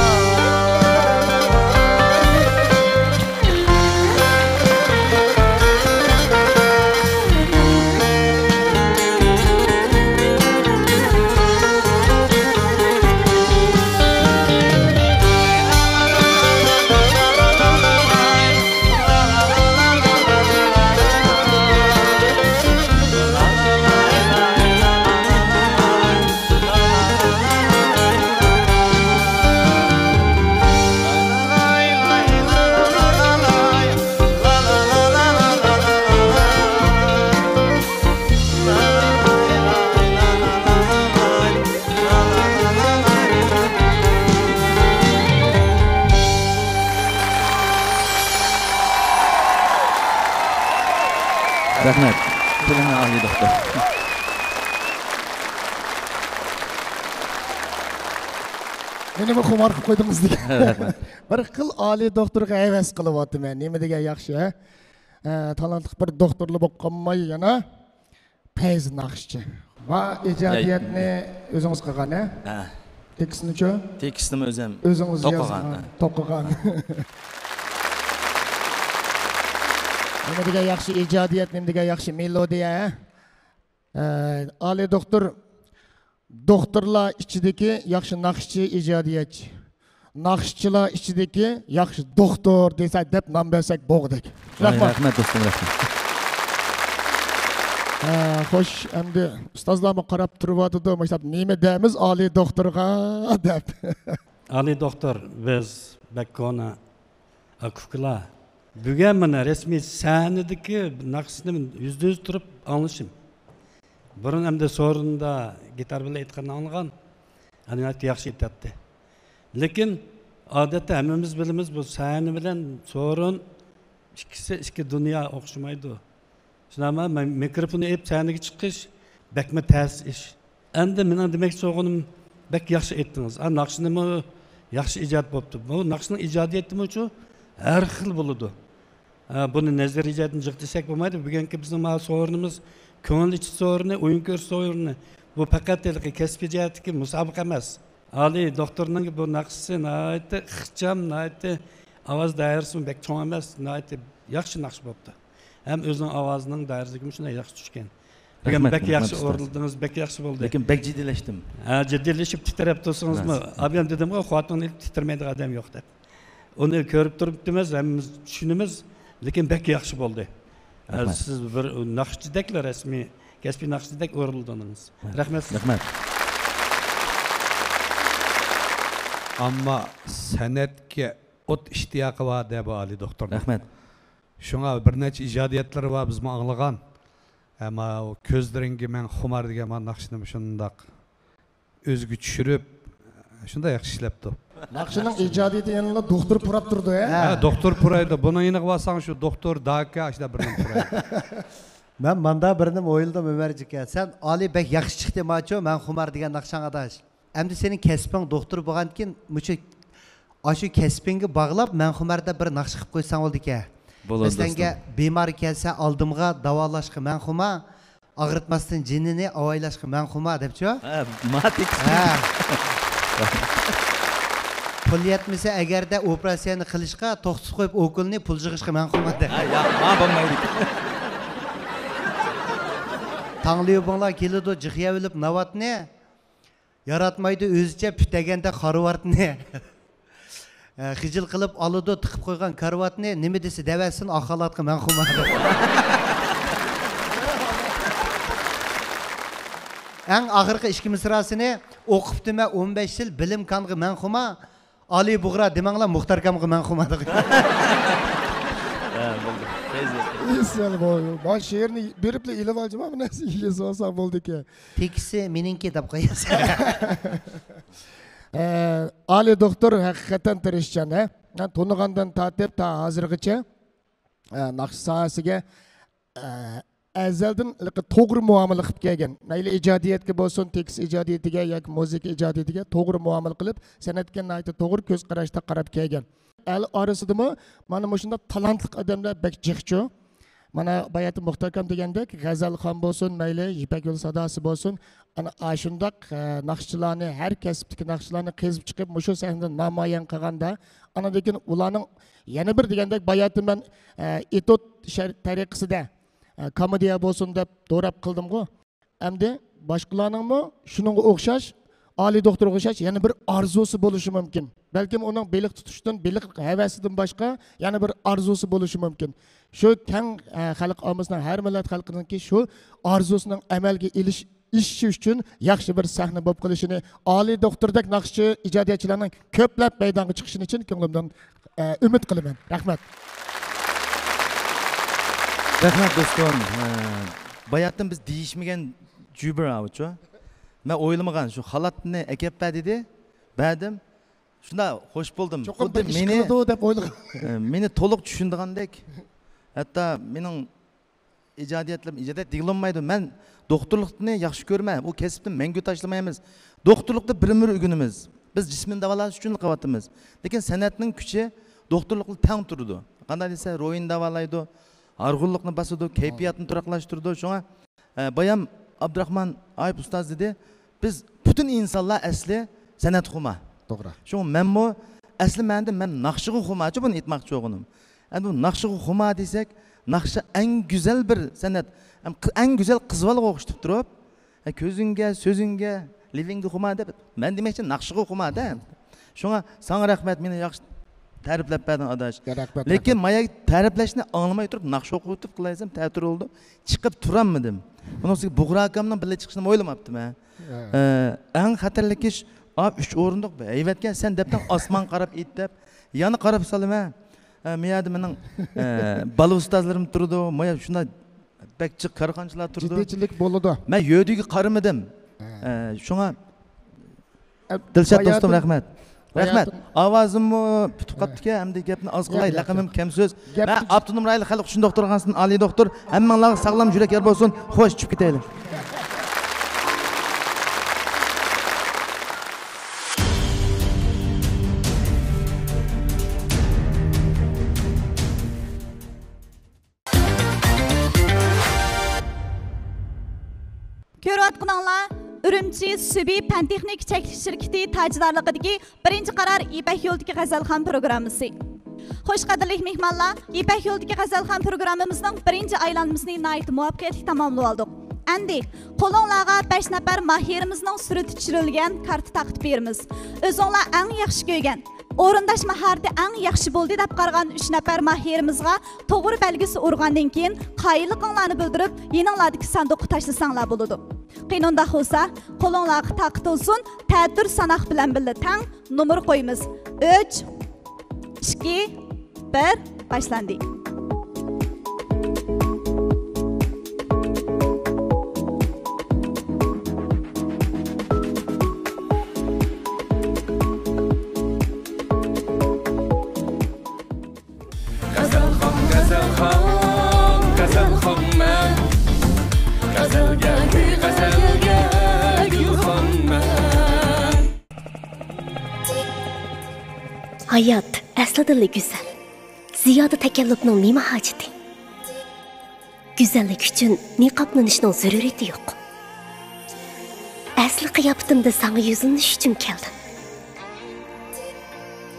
رەھمەت. كېلىڭ، ئالىي دوختۇر. مېنىمۇ خۇمار قىلىپ قويدىڭىز دېگەن. رەھمەت. بىر خىل ئالىي دوختۇرغا ھەۋەس قىلىۋاتىمەن. نېمە دېگەن ياخشى، ھە؟ ئە، تالانتلىق بىر دوختۇرلا بولۇپ قالماي يەنە پەيزى ناخشىچى. ما ئىجادىيەتنى ئۆزىڭىز قىلغان، ھە؟ ھە. تېكىستنىچۇ؟ تېكىستنىمۇ ئۆزۈم ئۆزىڭىز توقۇغان. يازغان، ھە. توقۇغان. نېمە دېگەن ياخشى ئىجادىيەت، نېمە دېگەن ياخشى مېلودىيە، ھە؟ ئە، ئالىي دوختۇر، دوختۇرلار ئىچىدىكى ياخشى ناخشىچى، ئىجادىيەتچى. ناخشىچىلار ئىچىدىكى ياخشى دوختۇر دېسە، دەپ نام بەرسەك بولغۇدەك. ۋاي، رەھمەت. رەھمەت دوستۇم، رەھمەت. ھە، خوش، ئەمدى ئۇستازلارمۇ قاراپ تۇرۇۋاتىدۇ، مۇشۇنداق نېمە دەيمىز ئالىي دوختۇرغا دەپ. ئالىي دوختۇر، بىز بەك كونا ئاكا-ئۇكىلار. بۈگۈن مانا رەسمىي سەھنىدىكى ناخشىسىنى يۈزدە يۈز تۇرۇپ ئاڭلىشىم. بۇرۇن ئەمدى سورۇندا گىتار بىلەن ئېيتقاننى ئاڭلىغان، ناھايىتى ياخشى ئېيتاتتى. لېكىن ئادەتتە ھەممىمىز بىلىمىز، بۇ سەھنە بىلەن سورۇن ئىككىسى ئىككى دۇنيا، ئوخشىمايدۇ. شۇنداقمۇ؟ مە-، مىكروفوننى ئېلىپ سەھنىگە چىقىش بەكمۇ تەس ئىش. ئەمدى مېنىڭ دېمەكچى بولغىنىم، بەك ياخشى ئېيتتىڭىز. ئا، ناخشىنىمۇ ياخشى ئىجاد بوپتۇ. بۇ ناخشىنىڭ ئىجادىيىتىمۇچۇ ھەر خىل بولىدۇ. ئا، بۇنى نەزەرىي جەھەتتىن جىق دېسەك بولمايدۇ. بۈگۈنكى بىزنىڭ مانا سورۇنىمىز كۆڭۈل ئېچىش سورۇنى، ئويۇن كۆرۈش سورۇنى. بۇ پەقەت ھېلىقى كەسپىي جەھەتتىكى مۇسابىقە ئەمەس. ئالىي دوختۇرنىڭ بۇ ناخشىسى ناھايىتى ئىخچام، ناھايىتى ئاۋاز دائىرىسىمۇ بەك چوڭ ئەمەس، ناھايىتى ياخشى ناخشا بوپتۇ. ھەم ئۆزىنىڭ ئاۋازىنىڭ دائىرىسىگىمۇ شۇنداق ياخشى چۈشكەن. بۈگۈن رەھمەت، بەك رەھمەت ياخشى ئۇستاز. ئورۇندىدىڭىز، بەك ياخشى بولدى. لېكىن بەك جىددىيلەشتىم. ھە، جىددىيلىشىپ تىترەپ تۇرسىڭىزمۇ، راست. ئابىيام دېدىمغۇ، خوتۇننى ئېلىپ تىترىمەيدىغان ئادەم يوق دەپ. ئۇنى كۆرۈپ تۇرۇپتىمىز، ھەممىمىز چۈشىنىمىز، لېكىن بەك ياخشى بولدى. ھە، رەھمەت. سىز بىر ناخشىچىدەكلا رەسمىي، كەسپىي ناخشىچىدەك ئورۇندىدىڭىز. رەھمەت. رەھمەت. ئەمما سەنئەتكە ئوت ئىشتىياقى بار دە بۇ ئالىي دوختۇرنىڭ. رەھمەت. شۇڭا بىر نەچچە ئىجادىيەتلىرى بار، بىزمۇ ئاڭلىغان. ئەمما ئۇ كۆزلىرىڭگە مەن خۇمار دېگەن مانا ناخشىنى شۇنداق ئۆزىگە چۈشۈرۈپ، شۇنداق ياخشى ئىشلەپتۇ. ناخشىنىڭ ئىجادىيىتى يەنىلا دوختۇر پۇراپ تۇرىدۇ، ھە؟ ھە، دوختۇر پۇرايدۇ. بۇنىڭ يېنىغا بارساڭ، شۇ دوختۇر، داكا، ئاشۇنداق بىر نېمە پۇرايدۇ. مەن ماندا بىر نېمە ئويلىدىم، ئۆمەرجىكە. سەن ئالىي بەك ياخشى چىقتى ماچۇ، مەن خۇمار دېگەن ناخشاڭ ئاداش. ئەمدى سېنىڭ كەسپىڭ دوختۇر بولغاندىكىن، مۇشۇ ئاشۇ كەسپىڭگە باغلاپ مەنخۇمار دەپ بىر ناخشا قىلىپ قويساڭ بولىدىكەن. بولىدۇ، مەسىلەنگە، دوستۇم. بىمار كەلسە ئالدىمغا، داۋالاشقا مەنخۇمار، ئاغرىتماستىن جېنىنى، ئاۋايلاشقا مەنخۇمار دەپچۇ؟ ھە، ما تېكىست. ھە. پۇل يەتمىسە ئەگەردە ئوپېراتسىيەنى قىلىشقا، توختىتىپ قويۇپ ئوكۇلنى پۇل يىغىشقا مەنخۇمار دەپ. ھە، ياق، ما بولمايدىكەن. تاڭلىيۇبۇڭلار كېلىدۇ، جىق يەۋېلىپ ناۋاتنى. ياراتمايدۇ ئۆزىچە پۈتەگەندە خارۋارتنى. ئە، خىجىل قىلىپ ئالىدۇ تىقىپ قويغان كارىۋاتنى، نېمە دېسە دەۋەتسۇن، ئاق خالاتقا مەنخۇمار. ئەڭ ئاخىرقى ئىككى مىسراسىنى ئوقۇپتىمەن ئون بەش يىل، بىلىم كانغا مەنخۇمار، ئالىي بۇغرا دېمەڭلار، مۇختەر كامغا مەنخۇمار. ھە، بولدى. پەيزى. ئېسىل بۇ. مانا شېئىرنى بېرىپلا ئېلىۋالجىما، بۇ نەرسە يېزىۋالساڭ بولدىكەن. تېكىستى مېنىڭكى دەپ قويىسەن. ئە، ئالىي دوختۇر ھەقىقەتەن تىرىشچان، ھە؟ مەن تونۇغاندىن تارتىپ تا ھازىرغىچە، ئە، ناخشا ساھەسىگە، ئە، ئەزەلدىن ھېلىقى توغرا مۇئامىلە قىلىپ كەلگەن. مەيلى ئىجادىيەتكە بولسۇن، تېكىست ئىجادىيىتىگە ياكى مۇزىكا ئىجادىيىتىگە توغرا مۇئامىلە قىلىپ، سەنئەتكە ناھايىتى توغرا كۆز قاراشتا قاراپ كەلگەن. ئەل ئارىسىدىمۇ مانا مۇشۇنداق تالانتلىق ئادەملەر بەك جىقچۇ. مانا باياتىن مۇختەر ئاكام دېگەندەك، غەزەلخان بولسۇن، مەيلى يىپەك يولى ساداسى بولسۇن، ئانا ئاشۇنداق، ئە، ناخشىچىلارنى، ھەر كەسىپتىكى ناخشىچىلارنى قېزىپ چىقىپ، مۇشۇ سەھنىدە نامايان قىلغاندا، ئاندىن كېيىن ئۇلارنىڭ يەنە بىر دېگەندەك، باياتىن مەن، ئە، ئېتۇد شەر-، تەرىقىسىدە، ئە، كومېدىيە بولسۇن دەپ دوراپ قىلدىمغۇ. ئەمدى باشقىلارنىڭمۇ شۇنىڭغا ئوخشاش، ئالىي دوختۇرغا ئوخشاش يەنە بىر ئارزۇسى بولۇشى مۇمكىن. بەلكىم ئۇنىڭ بېلىق تۇتۇشتىن، بېلىق ھەۋەسىدىن باشقا يەنە بىر ئارزۇسى بولۇشى مۇمكىن. شۇ كەڭ، ئە، خەلق ئاممىسىنىڭ، ھەر مىللەت خەلقىنىڭكى شۇ ئارزۇسىنىڭ ئەمەلگە ئېلىش-، ئېشىشى ئۈچۈن ياخشى بىر سەھنە بولۇپ قېلىشىنى، ئالىي دوختۇردەك ناخشىچى ئىجادىيەتچىلەرنىڭ كۆپلەپ مەيدانغا چىقىشىنى چىن كۆڭلۈمدىن، ئە، ئۈمىد قىلىمەن. رەھمەت. رەھمەت، دوستۇم. ئە، باياتتىن بىز دېيىشمىگەن جۈبىر ئاۋۇچۇ. مەن ئويلىمىغان، شۇ خالاتنى ئەكەپ بەر دېدى. بەردىم. شۇنداق خوش بولدۇم. چوقۇم خۇددى بىر ئىش مېنى، قىلىدۇ دەپ ئويلىغان. ئە، مېنى تولۇق چۈشىنىدىغاندەك. ھەتتا مېنىڭ ئىجادىيەتلىرىم، ئىجادىيەت دېگىلى بولمايدۇ. مەن دوختۇرلۇقنى ياخشى كۆرىمەن. ئۇ كەسىپنى مەڭگۈ تاشلىمايمىز. دوختۇرلۇقتا بىر ئۆمۈر ئۆگىنىمىز. بىز جىسمىنى داۋالاش ئۈچۈنلا قىلىۋاتىمىز. لېكىن سەنئەتنىڭ كۈچى دوختۇرلۇقلا تەڭ تۇرىدۇ. قانداق دېسە، روھىنى داۋالايدۇ، ھارغۇنلۇقنى باسىدۇ، كەيپىياتنى تۇراقلاشتۇرىدۇ. شۇڭا، ئە، بايام ئابدۇراخمان ئايۇپ ئۇستاز دېدى، بىز پۈتۈن ئىنسانلار ئەسلى سەنئەتخۇما. توغرا. شۇڭا مەنمۇ ئەسلى مەنىدە مەن ناخشىغا خۇماچۇ بۇنى ئېيتماقچى بولغىنىم. ئەمدى بۇ ناخشىغا خۇما دېسەك، ناخشا ئەڭ گۈزەل بىر سەنئەت. ئەم، قى-، ئەڭ گۈزەل قىز بالىغا ئوخشىتىپ تۇرۇپ، ھە، كۆزۈڭگە، سۆزۈڭگە، لېۋىڭگە خۇما دەپ، مەن دېمەكچى ناخشىغا خۇما دە. شۇڭا ساڭا رەھمەت، مېنى ياخشى تەرىپلەپ بەردىڭ، ئاداش. يا، رەھمەت، لېكىن رەھمەت. مايا تەرىپلەشنى ئاڭلىماي تۇرۇپ ناخشا ئوقۇۋېتىپ قىلايسەم تەتۈر بولدى. چىقىپ تۇرالمىدىم. ئۇنىڭ ئۈستىگە بۇغرا ئاكامنىڭ بىللە چىقىشىنى ئويلىماپتىمەن. ھە. ئە، ئەڭ خەتەرلىك ئىش، ئا، ئۈچ ئورۇندۇق ھەيۋەتكە سەن دەپتىڭ، ئاسمانغا قاراپ ئېيت دەپ. يەنە قاراپ سالىمەن. ئە، مۇ يەردە مېنىڭ، ئە، بالا ئۇستازلىرىم تۇرىدۇ، مۇ يەردە شۇنداق بەك جىق كارخانىچىلار تۇرىدۇ. جىددىيچىلىك بولىدۇ. مەن يۆدىگە قارىمىدىم. ھە. ئە، شۇڭا ئە، دىلشات باياتىن، دوستۇم، رەھمەت. رەھمەت. باياتىن. ئاۋازىممۇ پۈتۈپ قاپتىكەن، ئەمدى گەپنى ئاز قىلاي، ياق، ياق، لەقىمىم ياق. كەم سۆز. گەپ مەن ئابدۇنۇم رايلى خەلق ئۈچۈن دوختۇرخانىسىدىن ئالىي دوختۇر، ھەممىڭلارغا ساغلام يۈرەك يار بولسۇن، خوش چۈشۈپ كېتەيلى. كۆرۈۋاتقىنىڭلار ئۈرۈمچى سۈبى پەن تېخنىكا چەكلىك شىركىتى تاجدارلىقىدىكى بىرىنچى قارار يىپەك يولىدىكى غەزەلخان پروگراممىسى. خوش، قەدىرلىك مېھمانلار، يىپەك يولىدىكى غەزەلخان پروگراممىمىزنىڭ بىرىنچى ئايلانمىسىنى ناھايىتى مۇۋەپپەقىيەتلىك تاماملىۋالدۇق. ئەمدى قولۇڭلارغا بەش نەپەر ماھىرىمىزنىڭ سۈرىتى چۈشۈرۈلگەن كارتا تارقىتىپ بېرىمىز. ئۆزۈڭلار ئەڭ ياخشى كۆرگەن، ئورۇنداش ماھارىتى ئەڭ ياخشى بولدى دەپ قارىغان ئۈچ نەپەر ماھىرىمىزغا توغرا بەلگىسى ئۇرغاندىن كېيىن، قايىللىقىڭلارنى بىلدۈرۈپ، يېنىڭلاردىكى ساندۇققا تاشلىساڭلار بولىدۇ. قېنى ئۇنداق بولسا، قولۇڭلارغا تارقىتىلسۇن، تەتۈر ساناق بىلەن بىللە تەڭ نومۇر قويىمىز. ئۈچ، ئىككى، بىر، باشلاندى. غەزەلخان، غەزەلخان، غەزەلخانمەن. غەزەلگە گۈل، غەزەلگە گۈلخانمەن. ھايات ئەسلىدىنلا گۈزەل. زىيادە تەكەللۇپنىڭ نېمە ھاجىتى؟ گۈزەللىك ئۈچۈن نىقابلىنىشنىڭ زۆرۈرىيىتى يوق. ئەسلى قىياپىتىمدە ساڭا يۈزلىنىش ئۈچۈن كەلدىم.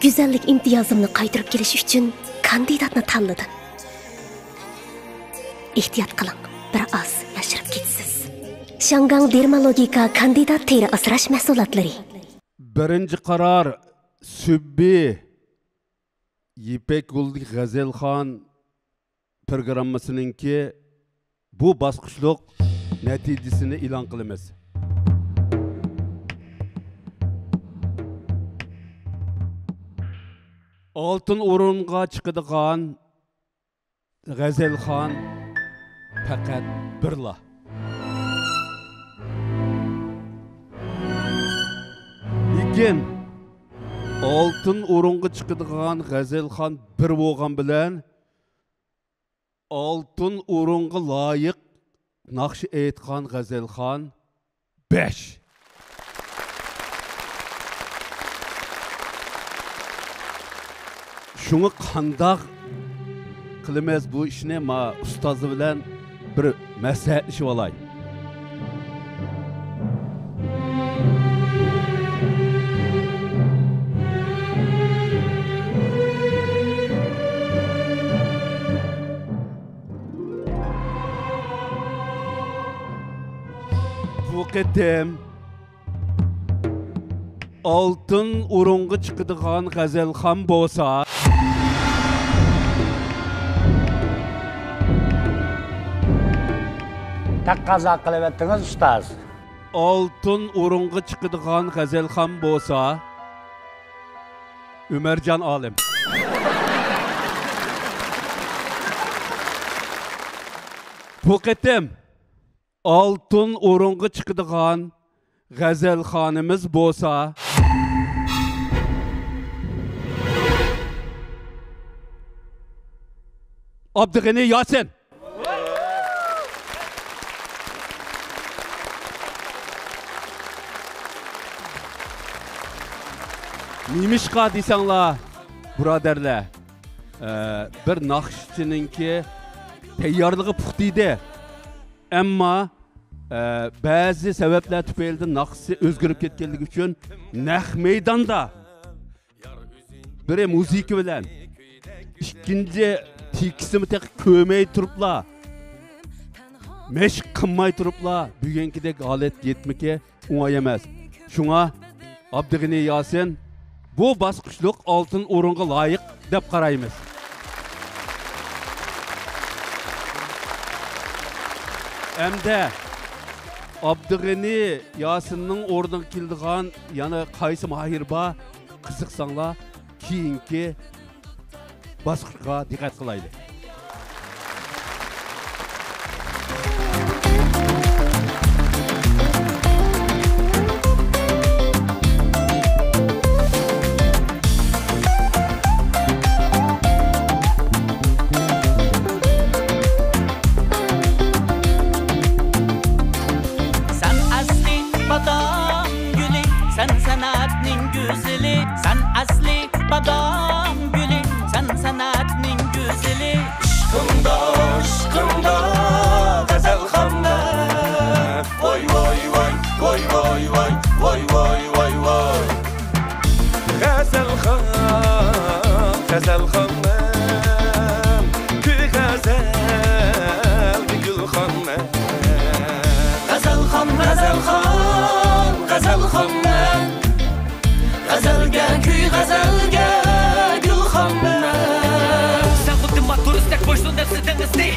گۈزەللىك ئىمتىيازىمنى قايتۇرۇپ كېلىش ئۈچۈن كاندىداتنى تاللىدىم. ئېھتىيات قىلىڭ، بىر ئاز ياشىرىپ كېتىسىز. شياڭگاڭ دېرمالوگىكا كاندىدات تېرە ئاسراش مەھسۇلاتلىرى. بىرىنچى قارار سۈببى يىپەك يولىدىكى غەزەلخان پىروگراممىسىنىڭكى بۇ باسقۇچلۇق نەتىجىسىنى ئېلان قىلىمىز. ئالتۇن ئورۇنغا چىقىدىغان غەزەلخان پەقەت بىرلا. لېكىن ئالتۇن ئورۇنغا چىقىدىغان غەزەلخان بىر بولغان بىلەن، ئالتۇن ئورۇنغا لايىق ناخشا ئېيتقان غەزەلخان بەش. شۇڭا قانداق قىلىمىز بۇ ئىشنى؟ ما ئۇستاز بىلەن بىر مەسلىھەتلىشىۋالاي. بۇ قېتىم ئالتۇن ئورۇنغا چىقىدىغان غەزەلخان بولسا، تەقەززا قىلىۋەتتىڭىز، ئۇستاز. ئالتۇن ئورۇنغا چىقىدىغان غەزەلخان بولسا، ئۆمەرجان ئالىم. بۇ قېتىم ئالتۇن ئورۇنغا چىقىدىغان غەزەلخانىمىز بولسا، ئابدۇغېنى ياسىن. نېمىشقا دېسەڭلار، بۇرادەرلەر، ئە، بىر ناخشىچىنىڭكى تەييارلىقى پۇختا ئىدى. ئەمما، ئە، بەزى سەۋەبلەر تۈپەيلىدىن ناخشىسى ئۆزگىرىپ كەتكەنلىكى ئۈچۈن نەق مەيداندا بىرى مۇزىكا بىلەن، ئىككىنچى تېكىستىمۇ تېخى كۆرمەي تۇرۇپلا، مەشىق قىلماي تۇرۇپلا بۈگۈنكىدەك ھالەتكە يەتمىكى ئوڭاي ئەمەس. شۇڭا ئابدۇغېنى ياسىن بۇ باسقۇچلۇق ئالتۇن ئورۇنغا لايىق دەپ قارايمىز. ئەمدى ئابدۇغېنى ياسىننىڭ ئورنىغا كېلىدىغان يەنە قايسى ماھىر بار؟ قىزىقساڭلار، كېيىنكى باسقۇچقا دىققەت قىلايلى. سەن ئەسلى بادام گۈلى، سەن سەنئەتنىڭ گۈزىلى، سەن ئەسلى بادام گۈلى، سەن سەنئەتنىڭ گۈزىلى. ئىشقىڭدا، ئىشقىڭدا غەزەلخان مەن. ۋاي، ۋاي، ۋاي، ۋاي. غەزەلخان، غەزەلخان مەن، كۈي غەزەلگە گۈلخان مەن. غەزەلخان، غەزەلخان، غەزەلخان مەن، غەزەلگە، كۈي غەزەلگە گۈلخان مەن. سەن خۇددى ماتور ئىستەك بوشلۇق نەپسى دېڭىزى.